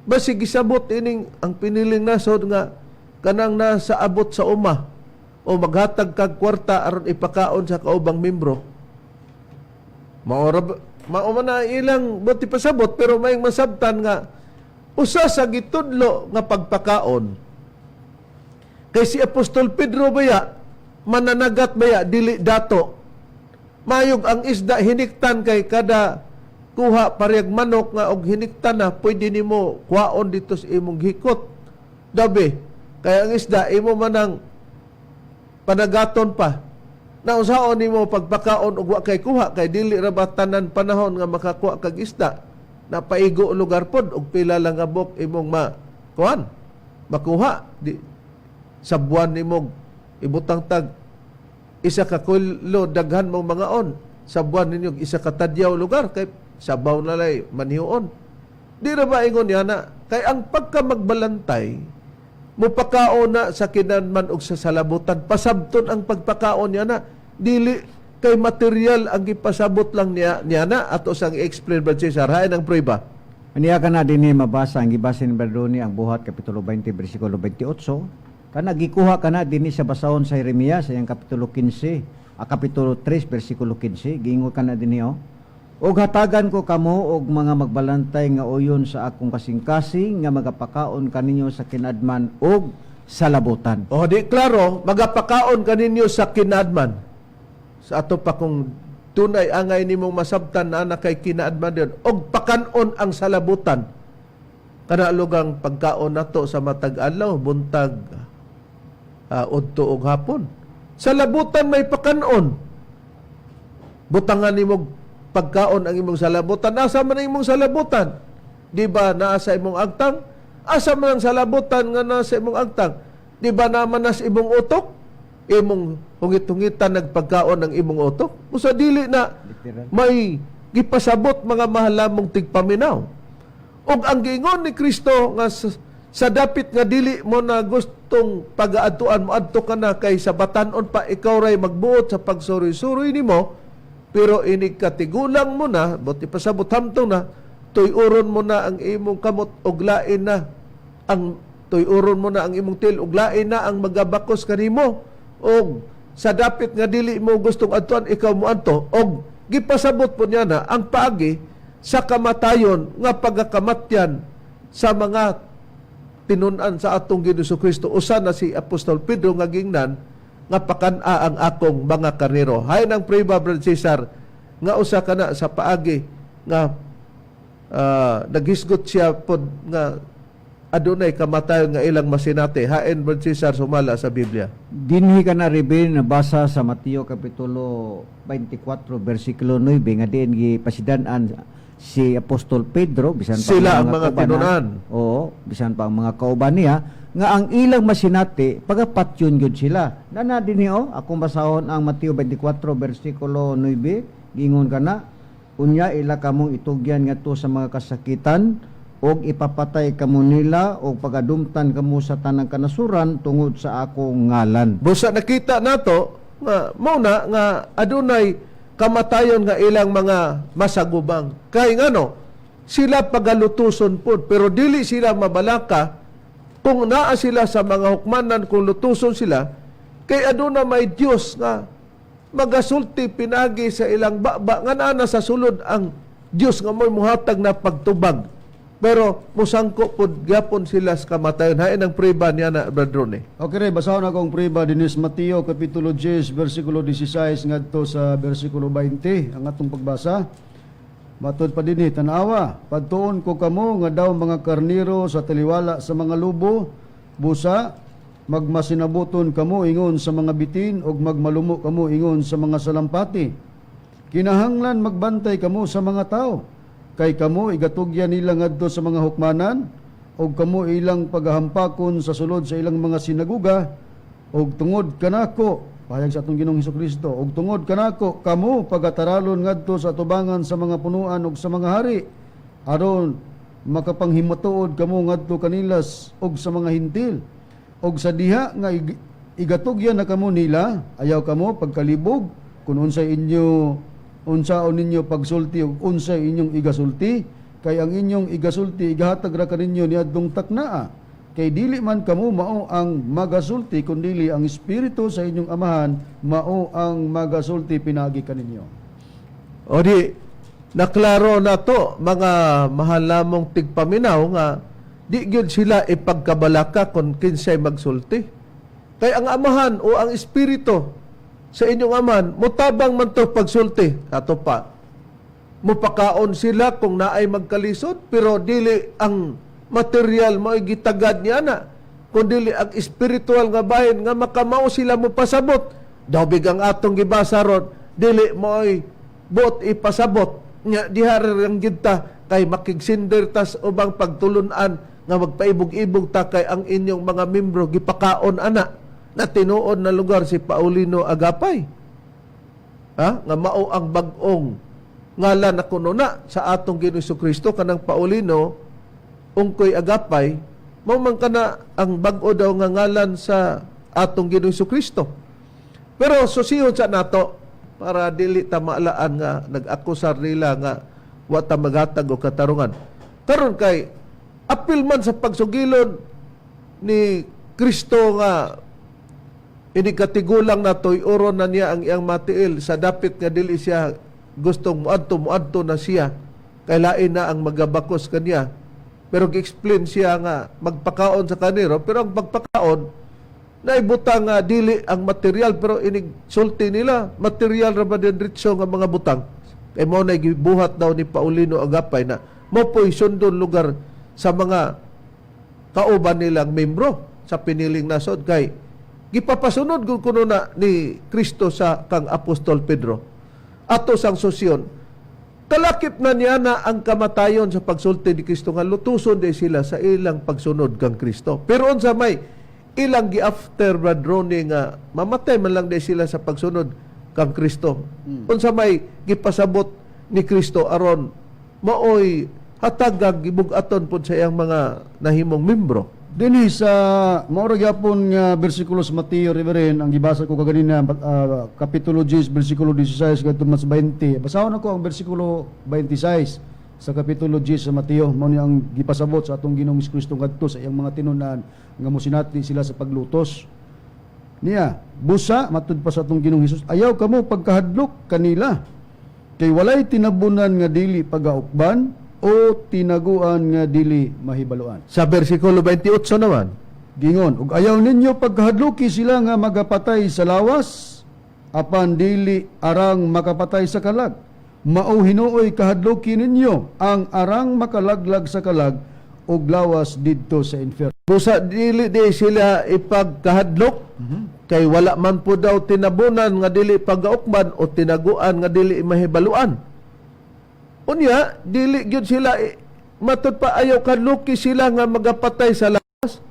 S3: basig gisabot ining ang piniling nasod nga kanang nasa abot sa uma o maghatag kag kwarta aron ipakaon sa kaubang membro. Mao ra mao man na ilang buti pasabot, pero may masabtan nga usa sa gitudlo nga pagpakaon. Kay si Apostol Pedro baya, mananagat baya, dili dato. Mayog ang isda hiniktan, kay kada kuha parehag manok nga og hiniktan na pwede nimo kuhaon dito sa imong hikot. Dabi, kay ang isda imo manang panagaton pa. Na unsaon nimo pagpakaon og wa kay kuha, kay dili ra ba tanan panahon nga makakuha kag isda. Napaigo lugar pod og pila lang abok imong ma kuan makuha di sa buwan nimo ibutang tag 1 ka kilo, daghan mong mga on sa buwan ninyo, 1 ka tadyaw lugar kay sabaw na lay manhiuon. Di ra ba ingon niya na kay ang pagka magbalantay mupakaon na sa kinanman og sa salabutan, pasabton ang pagpakaon niya na dili kay material ang gipasabot lang niya niya na ato sang i-explain, Brad Cesar, hain ang prueba.
S4: Aniya ka na dinhi mabasa ang gibasin ni Brad Ronnie, ang Buhat kapitulo 20 bersikulo 28. Kana gikuha kana dinhi sa basahon sa Jeremias sa iyang kapitulo 15, a kapitulo 3 bersikulo 15, giingon kana dinhi, oh. "Og hatagan ko kamo og mga magbalantay nga uyon sa akong kasing-kasing nga magapakaon kaninyo sa kinadman og sa labutan."
S3: O di klaro, magapakaon kaninyo sa kinadman. Sa ato pa kung tunay angay nimong masabtan na ana kay kinaadman din og pakanon ang salabutan. Kana lugang pagkaon nato sa matag adlaw, buntag, udto og hapon. Sa labutan may pakanon. Butangan nimo pagkaon ang imong salabutan. Asa man ang imong salabutan? Di ba naa sa imong agtang? Asa man ang salabutan nga naa sa imong agtang? Di ba naman nas imong utok? Imong hungit-hungitan nagpagkaon ang imong utok? Usa dili na
S4: Literal.
S3: may gipasabot, mga mahalamong tigpaminaw. Ug ang giingon ni Kristo nga sa dapit nga dili mo na gustong pagaadtuan, mo adto ka na kay sa batan-on pa ikaw ray magbuot sa pagsuroy-suroy nimo, pero inig katigulang mo na, buti pasabot hamtong na tuyuron mo na ang imong kamot og lain na ang tuyuron mo na ang imong til og lain na ang magabakos kanimo, og sa dapit nga dili mo gustong adtuan, ikaw mo adto. Og gipasabot po niya na ang paagi sa kamatayon nga pagakamatyan. sa mga tinun-an sa atong Ginoong Kristo. Usa na si Apostol Pedro nga gingnan nga pakan-a ang akong mga karnero. Hain ang prueba, Brother Cesar, nga usa kana sa paagi nga naghisgot siya pod nga adunay kamatayon nga ilang masinati. Hain, Brother Cesar, sumala sa Biblia?
S4: Dinhi ka na Reben nabasa sa Mateo kapitulo 24 bersikulo 9 nga diin gipasidan-an si Apostol Pedro bisan pa
S3: Sila ang mga
S4: kauban,
S3: tinunan.
S4: Oo, bisan pa ang mga kauban niya nga ang ilang masinati pagapatyon gyud sila. Nana dinhi oh, akong basahon ang Mateo 24 bersikulo 9, giingon kana, "Unya ila kamong itugyan ngadto sa mga kasakitan og ipapatay kamo nila og pagadumtan kamo sa tanang kanasuran tungod sa akong ngalan."
S3: Busa nakita nato nga mao na nga adunay kamatayon nga ilang mga masagubang. Kay ngano sila pagalutuson pod, pero dili sila mabalaka kung naa sila sa mga hukmanan kung lutuson sila, kay aduna may Dios nga magasulti pinagi sa ilang baba nga naa na sa sulod ang Dios nga mo'y muhatag na pagtubag. Pero musangko pod gyapon sila sa kamatayon. Hain ang prueba niya na, Brad Ronnie.
S5: Okay, Ray, basahon ako ang prueba dinis Mateo kapitulo 10 bersikulo 16 ngadto sa bersikulo 20 ang atong pagbasa. Matod pa dinhi, "Tanawa, padtuon ko kamo nga daw mga karniro sa taliwala sa mga lubo, busa magmasinabuton kamo ingon sa mga bitin ug magmalumo kamo ingon sa mga salampati. Kinahanglan magbantay kamo sa mga tao, kay kamo igatugyan nila ngadto sa mga hukmanan ug kamo ilang pagahampakon sa sulod sa ilang mga sinaguga, ug tungod kanako," pahayag sa atong Ginoong Kristo, "ug tungod kanako kamo pagataralon ngadto sa atubangan sa mga punuan ug sa mga hari, aron makapanghimatuod kamo ngadto kanila ug sa mga hintil. Og sa diha nga igatugyan na kamo nila, ayaw kamo pagkalibog kung unsay inyo unsaon ninyo pagsulti ug unsay inyong igasulti, kay ang inyong igasulti igahatag ra kaninyo niadtong taknaa, kay dili man kamo mao ang magasulti, kundili ang espiritu sa inyong Amahan mao ang magasulti pinaagi kaninyo."
S3: O di, naklaro na to, mga mahal namong tigpaminaw, nga di gyud sila ipagkabalaka kung kinsay magsulti. Kay ang Amahan o ang espiritu sa inyong Amahan, mutabang man to pagsulti. Ato pa, mupakaon sila kung naay magkalisod, pero dili ang material mo gitagad niya na, kundi ang espiritual nga bahin nga makamao sila mo pasabot. Daw ang atong gibasa ron, dili mo'y buot ipasabot nya diha ra gyud ta kay makigsinder tas ubang pagtulunan nga magpaibog-ibog ta, kay ang inyong mga membro gipakaon ana na tinuod na lugar si Paulino Agapay, ha, nga mao ang bag-ong ngalan na kuno na sa atong Ginoong Kristo, kanang Paulino Ungkoy Agapay, mao man kana ang bag-o daw nga ngalan sa atong Ginoong Kristo. Pero susihon sa nato para dili ta maalaan nga nag-akusar nila nga wa ta maghatag og katarungan. Karon kay apil man sa pagsugilon ni Kristo nga ini katigulang na tuyuron na niya ang iyang matiil sa dapit nga dili siya gustong muadto, muadto na siya kay lain na ang magabakos kaniya. Pero gi-explain siya nga magpakaon sa karnero, pero ang pagpakaon naibutang nga dili ang material, pero inig sulti nila material ra ba din ritso nga mga butang, kay mao na gibuhat daw ni Paulino Agapay na mo po'y sundon lugar sa mga kauban nilang membro sa piniling nasod, kay gipapasunod gud kuno na ni Kristo sa kang Apostol Pedro. Ato sang susyon, kalakip na niya na ang kamatayon sa pagsulti ni Kristo nga lutuson di sila sa ilang pagsunod kang Kristo. Pero unsa may ilang gi-after, Brad Ronnie, nga mamatay man lang di sila sa pagsunod kang Kristo? Unsa may gipasabot ni Kristo aron maoy hatagag gibug-aton pod sa iyang mga nahimong membro?
S5: Dinhi sa mao ra gyapon nga bersikulo sa Mateo, Reverend, ang gibasa ko kaganina, kapitulo 10 bersikulo 16 ngadto mas 20. Basahon ako ang bersikulo 26 sa kapitulo 10 sa Mateo. Mao ni ang gipasabot sa atong Ginoong Kristo ngadto sa iyang mga tinun-an nga mosinati sila sa paglutos niya. "Busa," matud pa sa atong Ginoong Hesus, "ayaw kamo pagkahadlok kanila, kay walay tinabunan nga dili pagaukban." o tinaguan nga dili mahibaluan.
S3: Sa versikulo 28 naman.
S5: Gingon, ug ayaw ninyo pagkahadluki sila nga magapatay sa lawas, apan dili arang makapatay sa kalag. Mao hinuoy kahadluki ninyo ang arang makalaglag sa kalag ug lawas didto sa impyerno.
S3: Busa dili di sila ipagkahadlok kay wala man po daw tinabunan nga dili pagaukman o tinaguan nga dili mahibaluan. Unya dili gyud sila matud pa ayaw kadluki sila nga magapatay sa lawas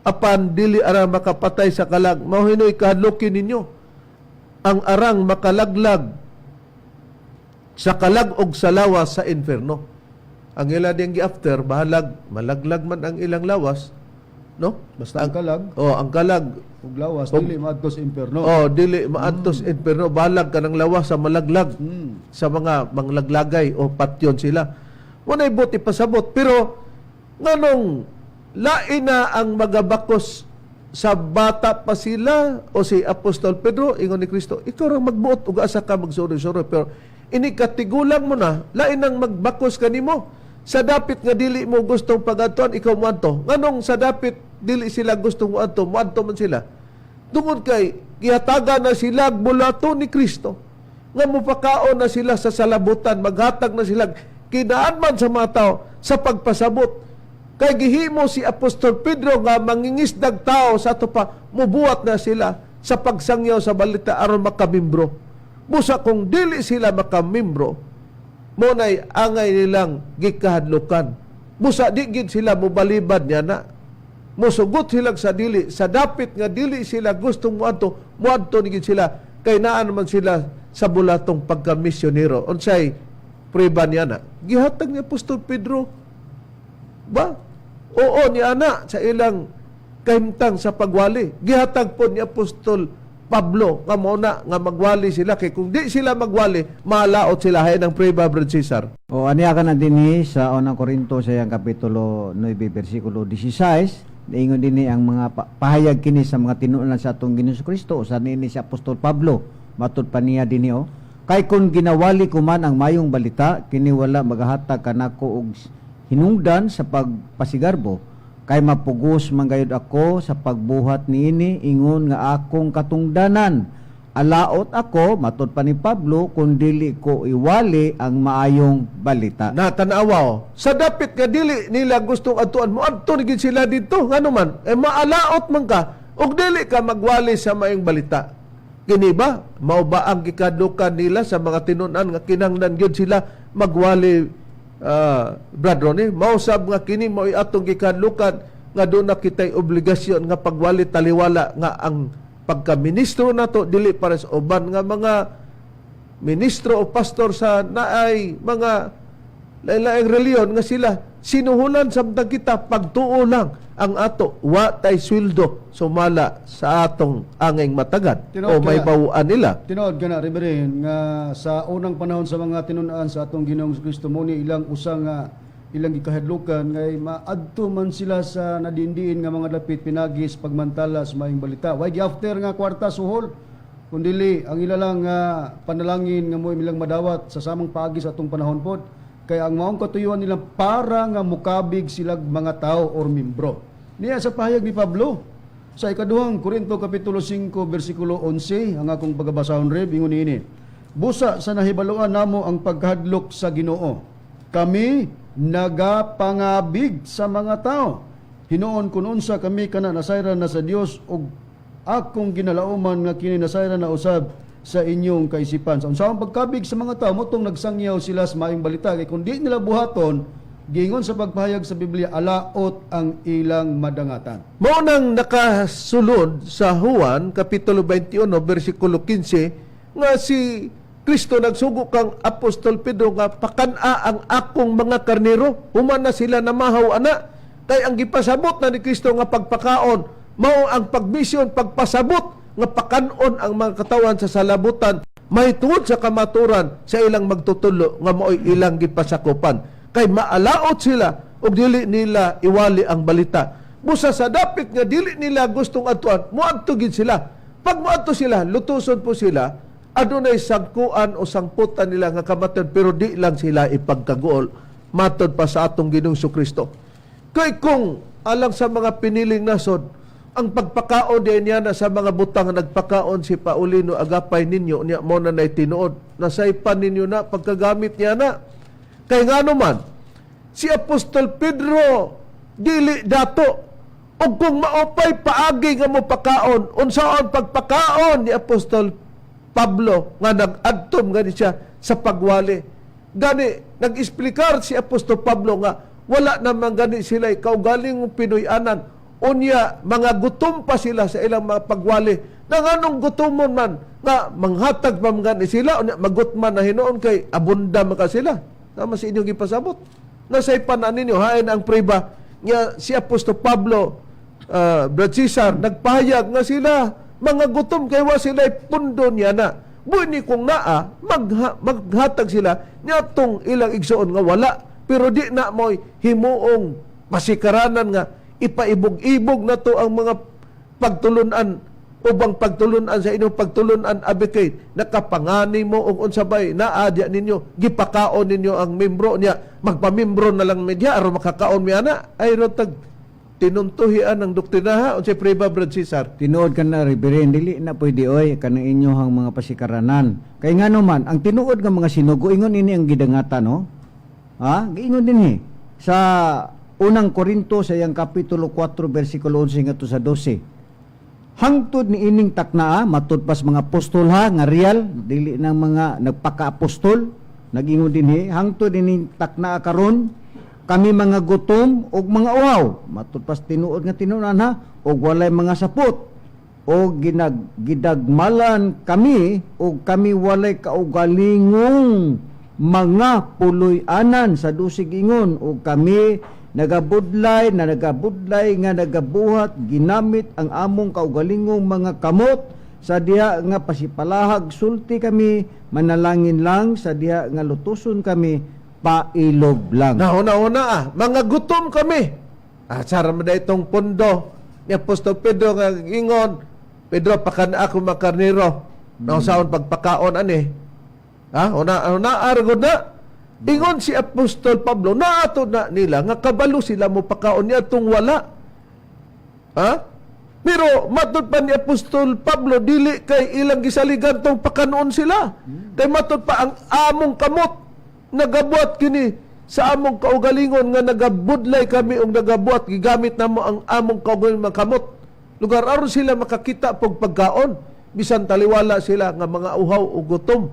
S3: apan dili arang makapatay sa kalag. Mao hinoy kahadluki ninyo ang arang makalaglag sa kalag og sa lawas sa inferno. Ang ila ding gi-after bahalag malaglag man ang ilang lawas, no?
S5: Basta ang kalag
S3: Oh, ang kalag
S5: ug lawas dili maadto sa impyerno.
S3: Oh, dili maadto sa inferno, bahalag kanang lawas sa malaglag sa mga manglaglagay o patyon sila. Walay buti pasabot, pero nganong lain na ang magabakos sa bata pa sila o si Apostol Pedro, ingon ni Kristo, ikaw rang magbuot ug asa ka magsuroy-suroy, pero ini katigulang mo na, lain ang magbakos kanimo sa dapit nga dili mo gustong pagadtuan, ikaw moadto. Nganong sa dapit dili sila gustong moadto, moadto man sila tungod kay gihatagan na sila bulato ni Kristo nga mupakaon na sila sa salabutan, maghatag na sila kinaan man sa mga tao sa pagpasabot. Kay gihimo si Apostol Pedro nga mangingisdag tao sa ato pa, mubuhat na sila sa pagsangyaw sa balita aron makamimbro. Busa kung dili sila makamimbro, mo nay angay nilang gikahadlukan. Busa di gid sila mobalibad niya na. Mosugot sila sa dili, sa dapit nga dili sila gustong moadto, moadto ni gid sila kay naa naman sila sa bulatong pagkamisyonero. Unsay prueba niya na? Gihatag ni Apostol Pedro ba? Oo ni ana sa ilang kahimtang sa pagwali. Gihatag po ni Apostol Pablo nga mao na nga magwali sila kay kung di sila magwali, malaot sila. Hay ng prueba, Brad Cesar.
S4: O aniya ka na dinhi sa unang Korinto sa iyang kapitulo 9 bersikulo 16, niingon dinhi ang mga pahayag kini sa mga tinuolan sa atong Ginoong Kristo usa niini si Apostol Pablo. Matud pa niya dinhi o kay kun ginawali ko man ang mayong balita, kini wala magahatag kanako og hinungdan sa pagpasigarbo, kay mapugos man gayud ako sa pagbuhat niini ingon nga akong katungdanan. Alaot ako, matud pa ni Pablo, kung dili ko iwali ang maayong balita.
S3: Na tanawa oh. Sa dapit nga dili nila gustong adtuan mo, adto ni gid sila didto. Ngano man? Eh maalaot man ka ug dili ka magwali sa maayong balita. Kini ba mao ba ang gikadlukan nila sa mga tinun-an nga kinahanglan gyud sila magwali, Brad Ronnie? Mao sab nga kini mao atong gikadlukan nga doon na kitay obligasyon nga pagwali, taliwala nga ang pagkaministro nato dili para sa uban nga mga ministro o pastor sa naay mga lain-laing reliyon nga sila sinuhulan, samtang kita pagtuo lang ang ato, wa tay sweldo sumala sa atong angeng matagad
S5: Tinuod
S3: o may
S5: ka.
S3: bawuan nila.
S5: Tinuod ka na, Reverend, nga sa unang panahon sa mga tinun-an sa atong Ginoong Kristo mo ni ilang usa nga ilang gikahadlukan ngay maadto man sila sa nadindiin nga mga dapit pinagi sa pagmantala sa maayong balita. Way gi-after nga kwarta suhol, kundili ang ila lang nga panalangin nga mo ilang madawat sa samang paagi sa atong panahon pod. Kay ang maong katuyuan nila para nga mukabig sila mga tao or membro. Niya sa pahayag ni Pablo sa ikaduhang Korinto kapitulo 5 bersikulo 11, ang akong pagabasahon, Rev, ingon niini. Busa sa nahibaluan namo ang pagkahadlok sa Ginoo, kami nagapangabig sa mga tao. Hinuon kun unsa kami kana nasayran na sa Dios ug akong ginalauman nga kini nasayran na usab sa inyong kaisipan. Sa unsaon pagkabig sa mga tao motong nagsangyaw sila sa maayong balita, kay kung di nila buhaton, giingon sa pagpahayag sa Biblia, alaot ang ilang madangatan.
S3: Mao nang nakasulod sa Juan kapitulo 21 bersikulo 15 nga si Kristo nagsugo kang Apostol Pedro nga pakan-a ang akong mga karnero, human na sila namahaw ana. Kay ang gipasabot na ni Kristo nga pagpakaon mao ang pagmisyon, pagpasabot nga pakan-on ang mga katawan sa salabutan mahitungod sa kamaturan sa ilang magtutulo nga mao'y ilang gipasakupan, kay maalaot sila ug dili nila iwali ang balita. Busa sa dapit nga dili nila gustong adtuan, moadto gid sila. Pag moadto sila, lutuson po sila, adunay sangkuan o sangputan nila nga kamatayon, pero di lang sila ipagkaguol. Matod pa sa atong Ginoong Kristo. Kay kung alang sa mga piniling nasod, ang pagpakaon diay niya na sa mga butang nga nagpakaon si Paulino Agapay ninyo niya mo na nay tinuod, nasaypan ninyo na pagkagamit niya na. Kay ngano man si Apostol Pedro dili dato, ug kung maupay paagi nga mo pakaon, unsaon pagpakaon ni Apostol Pablo nga nag-adtom gani siya sa pagwali? Gani nag-explicar si Apostol Pablo nga wala naman gani sila kaugaling Pinoy-anan, unya mga gutom pa sila sa ilang mga pagwali. Na nganong gutomon man nga manghatag pa man gani sila, unya magutman na hinuon kay abunda man ka sila? Tama sa inyong gipasabot, nasaypan na ninyo. Hain ang priba nga si Apostol Pablo, Brad Cesar, nagpahayag nga sila mga gutom kay wa sila pundo niya na. Buini kung naa maghatag sila niadtong ilang igsoon nga wala, pero di na mo'y himuong pasikaranan nga ipaibog-ibog na to ang mga pagtulunan, ubang pagtulunan sa inyong pagtulunan abi kay nakapangani mo og unsa bay naa diya ninyo, gipakaon ninyo ang membro niya, magpamimbro na lang media aron makakaon mi ana. Ay rotag tinuntuhian ang doktrinaha. Unsay preba, Brad Cesar?
S4: Tinuod ka na, Reverend, dili na pwede oy kanang inyohang mga pasikaranan. Kay ngano man, ang tinuod nga mga sinugo, ingon ini ang gidangatan, no? Ha? Giingon din eh. Sa Unang Korinto sa iyang kapitulo 4 versikulo 11 ngadto sa 12. Hangtod ni ining taknaa, matud pas mga apostol ha, nga real, dili ng mga nagpaka-apostol, nagingon din he, hangtod ining taknaa karon, kami mga gutom ug mga uhaw, matud pas tinuod nga tinunan ha, ug walay mga sapot, o gidagmalan kami o kami walay kaugalingong mga puloy-anan. Sa dusig ingon o kami nagabudlay na nagabudlay nga nagabuhat ginamit ang among kaugalingong mga kamot. Sa diha nga pasipalahag sulti kami, manalangin lang. Sa diha nga lutuson kami, pailob lang.
S3: Nahuna-huna ah, mga gutom kami. Ah, sara mo na itong pundo ni Apostol Pedro nga ingon, "Pedro, pakan ako makarniro." Mm. Pagpakaon ani. Ha? Una, una, argod na. Ingon si Apostol Pablo, naato na nila nga kabalo sila mo pakaon niya itong wala. Ha? Pero matod pa ni Apostol Pablo, dili kay ilang gisaligan tong pakanoon sila. Kay matod pa ang among kamot nagabuhat kini sa among kaugalingon nga nagabudlay kami og nagabuhat gigamit namo ang among kaugalingon mga kamot. Lugar aron sila makakita pog pagkaon bisan taliwala sila nga mga uhaw o gutom.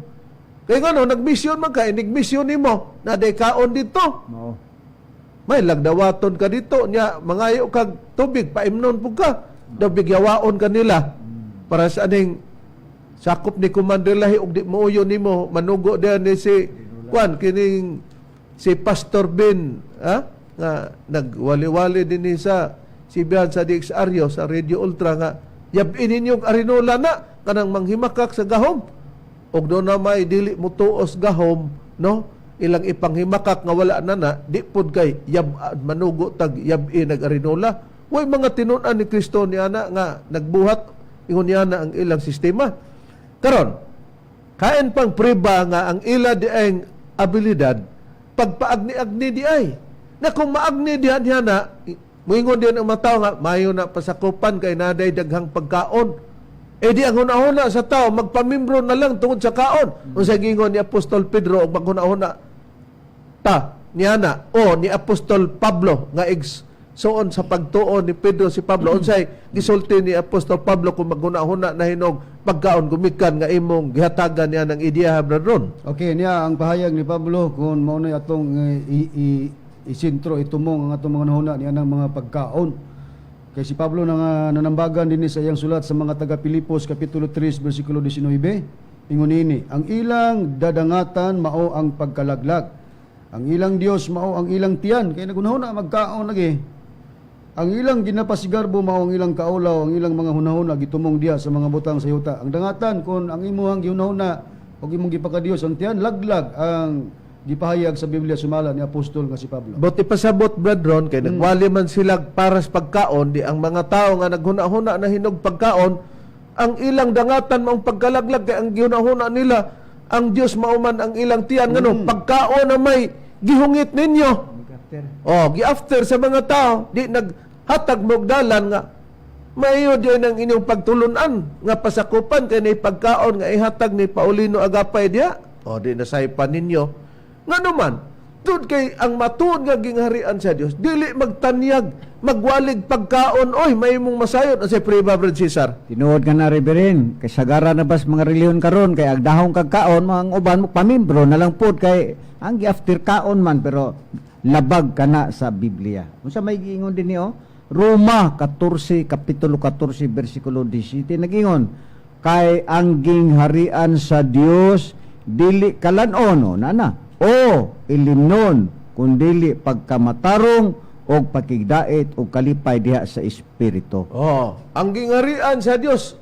S3: Kay ngano nagmisyon man ka, inigmisyon nimo na day kaon dito.
S5: Mao.
S3: May lagdawaton ka dito nya mangayo kag tubig, paimnon pud ka, daw bigyawaon ka nila para sa aning sakop ni Commander Lahi og di muuyo nimo manugo diyan ni si kwan kining si Pastor Ben, ha, nga nagwali-wali din ni sa sibihan sa DXRyo sa Radio Ultra nga yab-in ninyong arinola na kanang manghimakak sa gahom og do na may dili mo tuos gahom, no, ilang ipanghimakak nga wala na na di pud kay yab manugo tag yab-in nag arinola. Way mga tinun-an ni Kristo ni ana nga nagbuhat ingon niya na ang ilang sistema karon. Kain pang priba nga ang ila di ang abilidad pagpaagni-agni di ay na kung maagni diha niya na muingon din ang mga tao nga mayo na pasakupan kay naday daghang pagkaon. Eh di ang hunahuna sa tao magpamimbro na lang tungod sa kaon. Unsay giingon ni Apostol Pedro og maghunahuna ta niya na o ni Apostol Pablo nga igsoon sa pagtuo ni Pedro si Pablo? Unsay gisulti ni Apostol Pablo kung maghunahuna na hinog pagkaon gumikan nga imong gihatagan niya ng ideya, Brad Ron?
S5: Okay, niya ang pahayag ni Pablo kung mao na atong isintro itumong ang atong mga nahuna niya ng mga pagkaon. Kay si Pablo na nga nanambagan dinhi sa iyang sulat sa mga taga Pilipos kapitulo 3 bersikulo 19, ingon niini, ang ilang dadangatan mao ang pagkalaglag. Ang ilang Dios mao ang ilang tiyan, kay nagunahuna magkaon lagi. Ang ilang ginapasigarbo mao ang ilang kaulaw, ang ilang mga hunahuna gitumong diha sa mga butang sa yuta. Ang dangatan kon ang imuhang gihunahuna og imong gipakadiyos ang tiyan, laglag ang gipahayag sa Biblia sumala ni apostol nga si Pablo.
S3: But ipasabot, Brad Ron, kay nagwali man sila para sa pagkaon, di ang mga tao nga naghuna-huna na hinog pagkaon, ang ilang dangatan maong pagkalaglag kay ang gihuna-huna nila ang Dios mao man ang ilang tiyan, ngano pagkaon na may Gihungit ninyo. Oh, gi-after sa mga tao, di naghatag mo og dalan nga maayo diay ng inyong pagtulunan nga pasakupan kay ni pagkaon nga ihatag ni Paulino Agapay diya. Oh, di nasaypan ninyo. Ngano man, tud kay ang matuod nga gingharian sa Dios, dili magtanyag, magwalig pagkaon, oy, may mong masayod sa Priba, Brad Cesar.
S4: Tinuod ka na, Reverend. Kay sagara na bas mga reliyon karon kay agdahong kag kaon mga uban mo pamimbro na lang pod kay ang gi-after kaon man, pero labag ka na sa Biblia. Unsa may giingon dinhi, oh? Roma 14, kapitulo 14, bersikulo 17, nagingon kay ang gingharian sa Dios dili kalan-on, oh, nana o ilimnon, kundili pagkamatarong og pakigdait og kalipay diha sa espiritu.
S3: Oh, ang gingharian sa Dios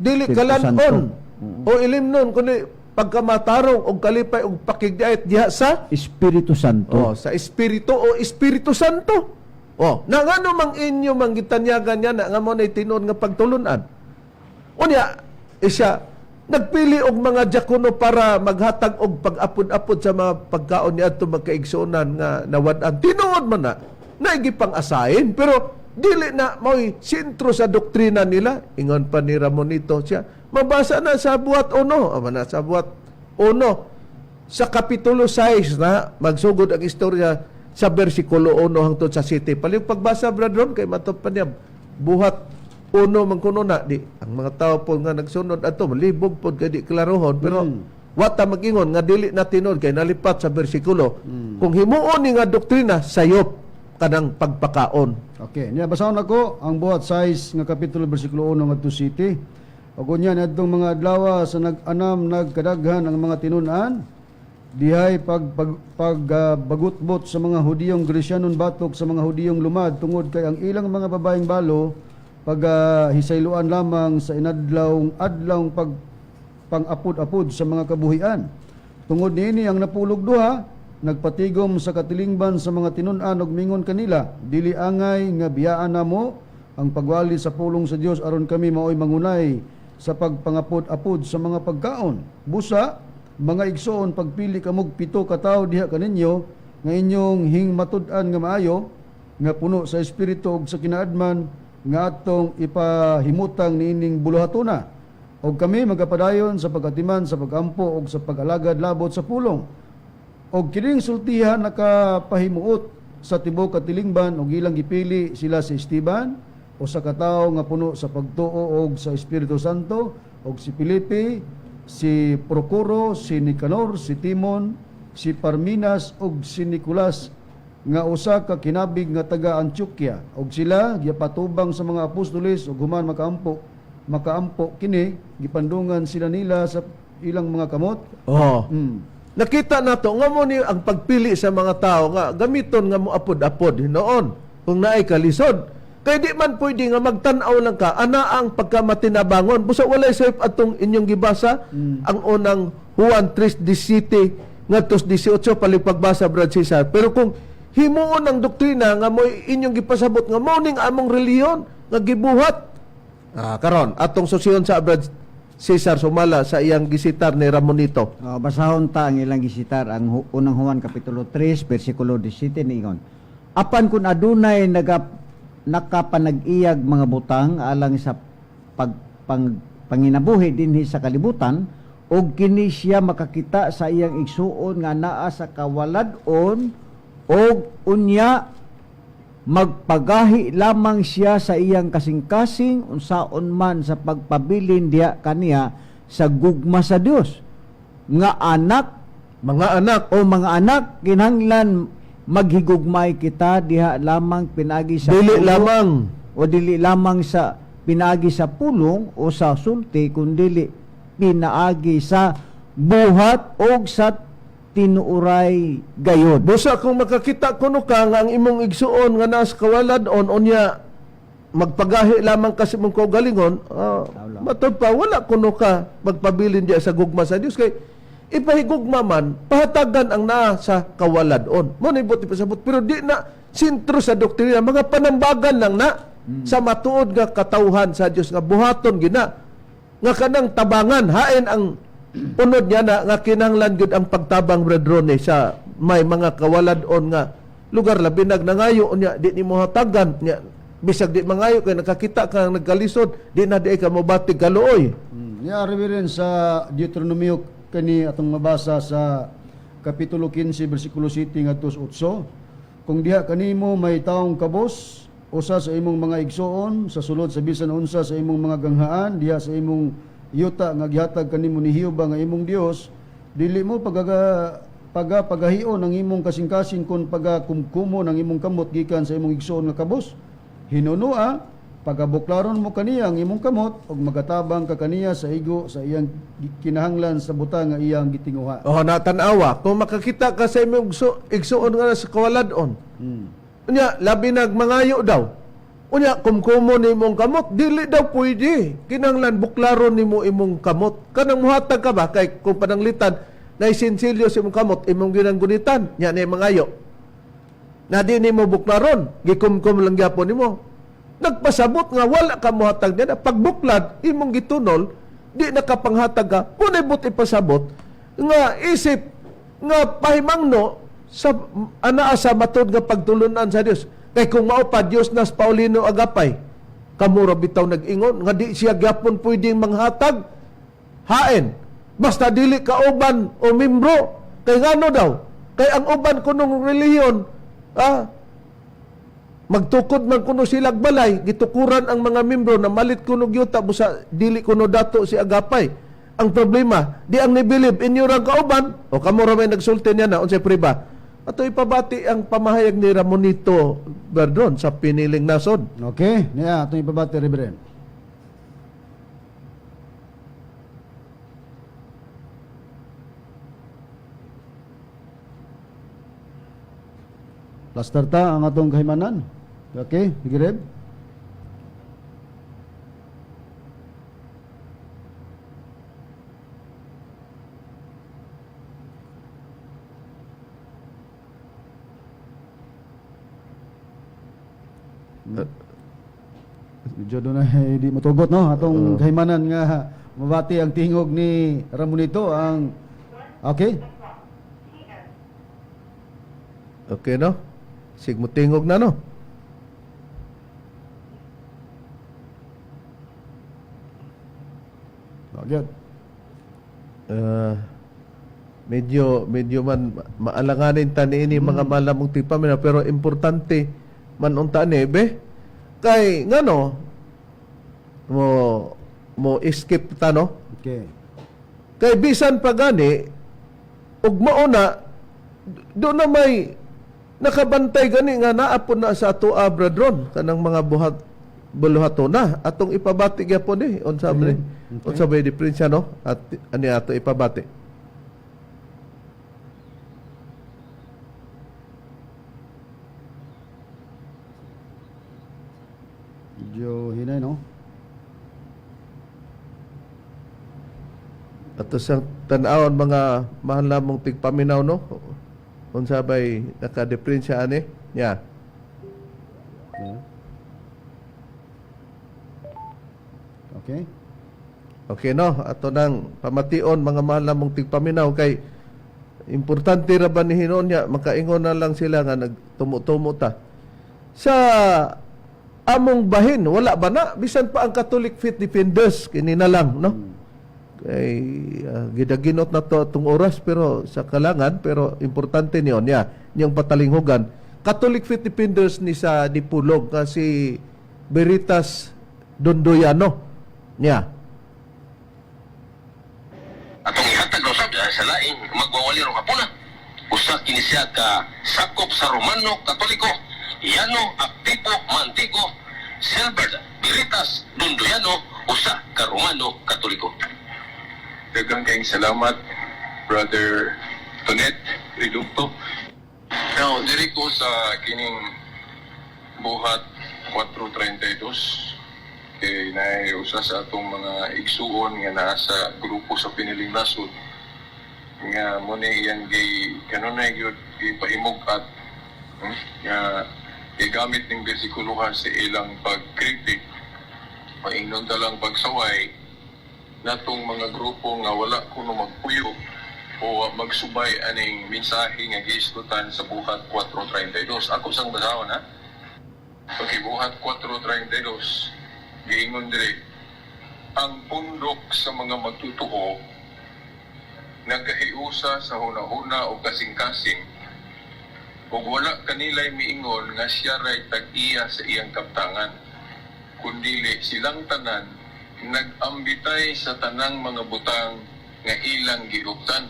S3: dili
S4: Espiritu
S3: kalan-on
S4: Santo.
S3: o ilimnon kundi pagkamatarong og kalipay og pakigdait diha sa
S4: Espiritu Santo.
S3: Oh, sa Espiritu o Espiritu Santo. Oh, na ngano mang inyo mang gitanyagan niya na nga mo na tinuod nga pagtulunan. Unya, isya nagpili og mga diakono para maghatag og pag-apod-apod sa mga pagkaon niadto magkaigsuonan nga nawad-an. Tinuod man na naigipang-asahin, pero dili na mao'y sentro sa doktrina nila. Ingon pa ni Ramonito siya, mabasa na sa Buhat 1, ama na sa Buhat 1 sa kapitulo 6 na magsugod ang istorya sa bersikulo 1 hangtod sa 7. Palihog pagbasa, Brad Ron, kay matod pa niya Buhat 1 man kuno na di ang mga tao po nga nagsunod ato malibog pod kay di klarohon, pero wa ta mag-ingon nga dili na tinuod kay nalipat sa bersikulo. Kung himuon ni nga doktrina, sayop kanang pagpakaon.
S5: Okay, niya basahon ako ang Buhat 6 nga kapitulo bersikulo 1 ngadto 7. Ug unya niadtong mga adlaw sa nag-anam, nagkadaghan ang mga tinun-an dihay pag pag, pag bagutbot sa mga Hudiyong Gresyanon batok sa mga Hudiyong lumad, tungod kay ang ilang mga babaeng balo pag hisayloan lamang sa inadlawng adlawng pag pangapod-apod sa mga kabuhian. Tungod niini ang napulog duha nagpatigom sa katilingban sa mga tinun-an ug mingon kanila, "Dili angay nga biyaan namo ang pagwali sa pulong sa Dios aron kami maoy mangunay sa pagpangapod-apod sa mga pagkaon. Busa, mga igsoon, pagpili kamog 7 ka tawo diha kaninyo nga inyong hingmatud-an nga maayo, nga puno sa espiritu ug sa kinaadman, nga atong ipahimutang niining buluhatuna. Og kami magapadayon sa pagatiman sa pagampo ug sa pag-alagad labot sa pulong." Og kining sultihan nakapahimuot sa tibuok katilingban ug ilang gipili sila si Esteban, usa ka tawo nga puno sa pagtuo og sa Espiritu Santo, og si Felipe, si Procoro, si Nicanor, si Timon, si Parminas ug si Nicolas nga usa ka kinabig nga taga Antioquia. Og sila gipatubang sa mga apostoles, ug human makaampo makaampo kini, gipandungan sila nila sa ilang mga kamot.
S3: Oh. Nakita nato nga mo ni ang pagpili sa mga tao nga gamiton nga mo apod-apod hinoon kung naay kalisod. Kay di man pwede nga magtan-aw lang ka ana ang pagkamatinabangon. Busa walay sayop atong inyong gibasa ang unang Juan 3:17 ngadto 18, palihog pagbasa, Brad Cesar. Pero kung himuon ang doktrina nga mo inyong gipasabot nga mao ning among relihiyon nga gibuhat. Ah, karon atong susiyon sa Brad Cesar sumala sa iyang gisitar ni Ramonito.
S4: Oh, basahon ta ang ilang gisitar ang unang Juan kapitulo 3 bersikulo 17, niingon: "Apan kun adunay nakapanag-iyag mga butang alang sa panginabuhi dinhi sa kalibutan ug kini siya makakita sa iyang igsuon nga naa sa kawalad-on ug unya magpagahi lamang siya sa iyang kasing-kasing, unsaon man sa pagpabilin diha kaniya sa gugma sa Dios, nga anak
S3: Mga anak,
S4: o mga anak, kinahanglan maghigugmay kita diha lamang pinagi sa
S3: dili
S4: pulong
S3: lamang
S4: o dili lamang sa pinaagi sa pulong o sa sulti, kundili pinaagi sa buhat o sa tinuuray gayod."
S3: Busa kung makakita kuno ka nga ang imong igsuon nga naa sa kawalad-on, unya magpagahi lamang kasi mong kaugalingon, matod pa wala kuno ka magpabilin diya sa gugma sa Dios, kay ipahigugma man pahatagan ang naa sa kawalad-on. Mo ni buot ipasabot, pero di na sentro sa doktrina, mga panambagan lang na sa matuod nga katawhan sa Dios nga buhaton gina nga kanang tabangan hain ang unod niya na nga kinahanglan gyud ang pagtabang, Brad Ronnie, sa May mga kawalad-on nga lugar, labi nag nangayo, unya di nimo hatagan, nya bisag di mangayo kay nakakita ka nagkalisod, di na di ka mobatig kaluoy.
S5: Ya, Reverend, sa Deuteronomio kani atong mabasa sa Kapitulo 15 bersikulo 7 ngadto sa 8. Kung diha kanimo may taong kabos usa sa imong mga igsoon sa sulod sa bisan unsa sa imong mga ganghaan diha sa imong yuta nga gihatag kanimo ni Jehova nga imong Dios, dili mo pagapagahion ang imong kasing-kasing kon pagakumkumo ng imong kamot gikan sa imong igsoon nga kabos. Hinunua pagabuklaron mo kaniya ang imong kamot ug magatabang ka kaniya sa igo sa iyang kinahanglan sa butang nga iyang gitinguha.
S3: Oh, natanawa kung makakita ka sa imong igsuon nga sa kawaladon. Unya labi nag mangayo daw. Unya kumkumo nimo ang kamot, dili daw pwede. Kinahanglan buklaron nimo imong kamot. Kanang muhatag ka ba kay kung pananglitan na sinsilyo sa imong kamot, imong ginanggunitan, nya ni mangayo. Na di nimo buklaron, gikumkum lang gyapon nimo. Nagpasabot nga wala ka muhatag niya. Pagbuklad, imong gitunol, di nakapanghatag ka, kunay but ipasabot, nga isip, nga pahimangno, sa anaa sa matud nga pagtulunan sa Dios. Kay kung mao pa Dios nas Paulino Agapay, kamura bitaw nag-ingon nga di siya gyapon pwedeng manghatag hain. Basta dili ka uban o membro, kay ngano daw? Kay ang uban kunong relihiyon, magtukod man kuno silag balay, gitukuran ang mga membro na malit kuno gyuta busa dili kuno dato si Agapay. Ang problema, di ang nibilib inyo rang kauban o kamo ra may nagsulti niya na unsay priba. Ato ipabati ang pamahayag ni Ramonito Berdon sa piniling nasod.
S5: Okay, niya atong ipabati, Reverend. Plaster ta ang atong kahimanan. Okay, sige, Reb. Medyo doon na di matugot, no, atong kahimanan nga mabati ang tingog ni Ramonito ang okay.
S3: Okay no? Sigmutingog na no.
S5: Magyod.
S3: Medyo medyo man maalanganin ta niini mga malamong tipamin pero importante man unta ni be kay ngano mo mo skip ta no
S5: Okay.
S3: kay bisan pa gani ug mao na do na may nakabantay gani nga naa po na sa ato brethren kanang mga buhat buluhatona atong ipabati gyapon eh unsa ba ni unsa ba diferensya no at ani ato ipabati.
S5: Medyo hinay, no?
S3: Ato sa tan-awon mga mahal namong tigpaminaw no unsa bay nakadiferensya ani nya.
S5: Okay. Okay.
S3: Okay no, ato nang pamation mga mahal namong tigpaminaw kay importante ra ba ni hinuon niya makaingon na lang sila nga nagtumo-tumo ta. Sa among bahin wala ba na bisan pa ang Catholic Faith Defenders kini na lang no. Kay gidaginot na to atong oras pero sa kalangan pero importante niyon niya niyang patalinghugan. Catholic Faith Defenders ni sa Dipulog nga si Veritas Dondoyano niya.
S8: Atong ihatag raw sab sa laing magwawali ro kapuna. Usa kini siya ka sakop sa Romano Katoliko, Yano Aktipo Mantico, Silbert Veritas Dondoyano, usa ka Romano Katoliko.
S9: Daghang kayong salamat, Brother Tonet Reducto. Now, diri ko sa kining buhat 4:32 kay naay usa sa atong mga igsuon nga naa sa grupo sa piniling nasod nga mo ni iyang gay kanunay gyud gipaimug-at nga gigamit ning bersikuloha sa ilang pagkritik, paingnon ta lang pagsaway natong mga grupo nga wala kuno magpuyo O magsubay aning mensahe nga giisgutan sa Buhat 4:32. Ako sang basahon ha. Okay, Buhat 4:32. Giingon diri, ang pundok sa mga magtutuo nagahiusa sa hunahuna o kasing-kasing ug wala kanilay miingon nga siya ray tag-iya sa iyang kaptangan, kundili silang tanan nag-ambitay sa tanang mga butang nga ilang giuptan.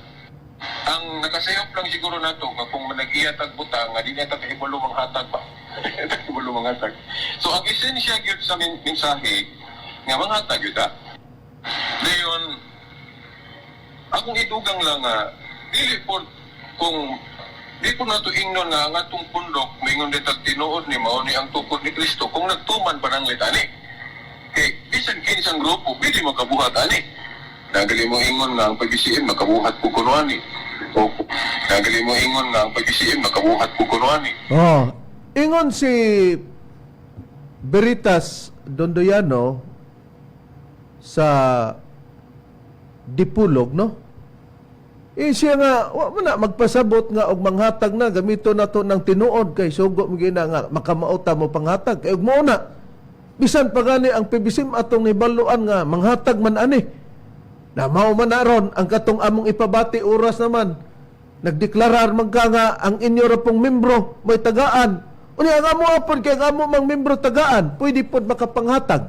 S9: Ang nakasayop lang siguro nato nga kung manag-iya tag butang nga di na ta kahibalo manghatag ba. Kahibalo manghatag. So ang esensya gyud sa mensahe nga manghatag gyud ta. Dayon, akong idugang lang nga dili po kung di po nato ingnon nga ang atong pundok maingon di tag tinuod ni mao ni ang tukod ni Kristo kung nagtuman pa nang litani. Kay bisan kinsang grupo pwede makabuhat ani. Nagali mo ingon nga ang PBCM makabuhat po kuno ani. O nagali mo ingon nga ang PBCM makabuhat po kuno ani.
S3: Oh, ingon si Veritas Dondoyano sa Dipulog, no? Eh siya nga, wa man na magpasabot nga og manghatag na gamito na to ng tinuod kay sugo mo gina nga makamao ta mo panghatag kay ug mao na. Bisan pa gani ang PBCM atong nibaluan nga manghatag man ani. Na mao man na ron ang katong among ipabati oras naman. Nagdeklarar man ka nga ang inyo ra pong membro may tagaan. Unya ang amo apon kay ang amo mang membro tagaan, pwede pod makapanghatag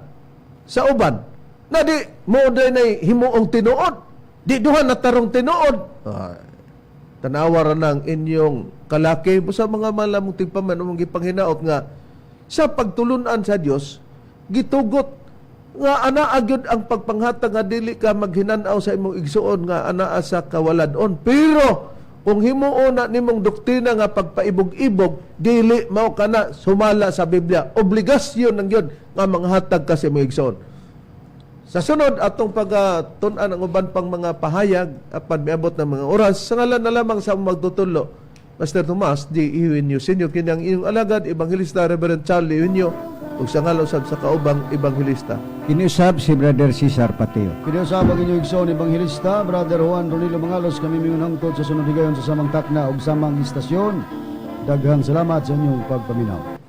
S3: sa uban. Na di mo day himuong tinuod. Di duha na tarong tinuod. Ay, tanawa ra ng inyong kalaki sa mga malamong tigpaman umong gipanghinaot nga sa pagtulunan sa Dios gitugot nga anaa gyud ang pagpanghatag nga dili ka maghinanaw sa imong igsuon nga anaa sa kawalad-on, pero kung himuon na nimong doktrina nga pagpaibog-ibog, dili mao kana sumala sa Biblia. Obligasyon ng gyud nga manghatag ka sa imong igsuon. Sa sunod atong pagtun-an ang uban pang mga pahayag apan miabot ng mga oras. Sa ngalan na lamang sa among magtutulo, Master Tomas D. Eugenio Senior, kini ang inyong alagad, Ebanghelista Reverend Charlie Eugenio, ug sa ngalan usab sa kaubang ebanghelista.
S4: Kiniusab si Brother Cesar Pateo.
S5: Kiniusab ang inyong igsoon Ebanghelista, Brother Juan Ronilo Mangalos, kami mingon hangtod sa sunod higayon sa samang takna ug samang istasyon. Daghang salamat sa inyong pagpaminaw.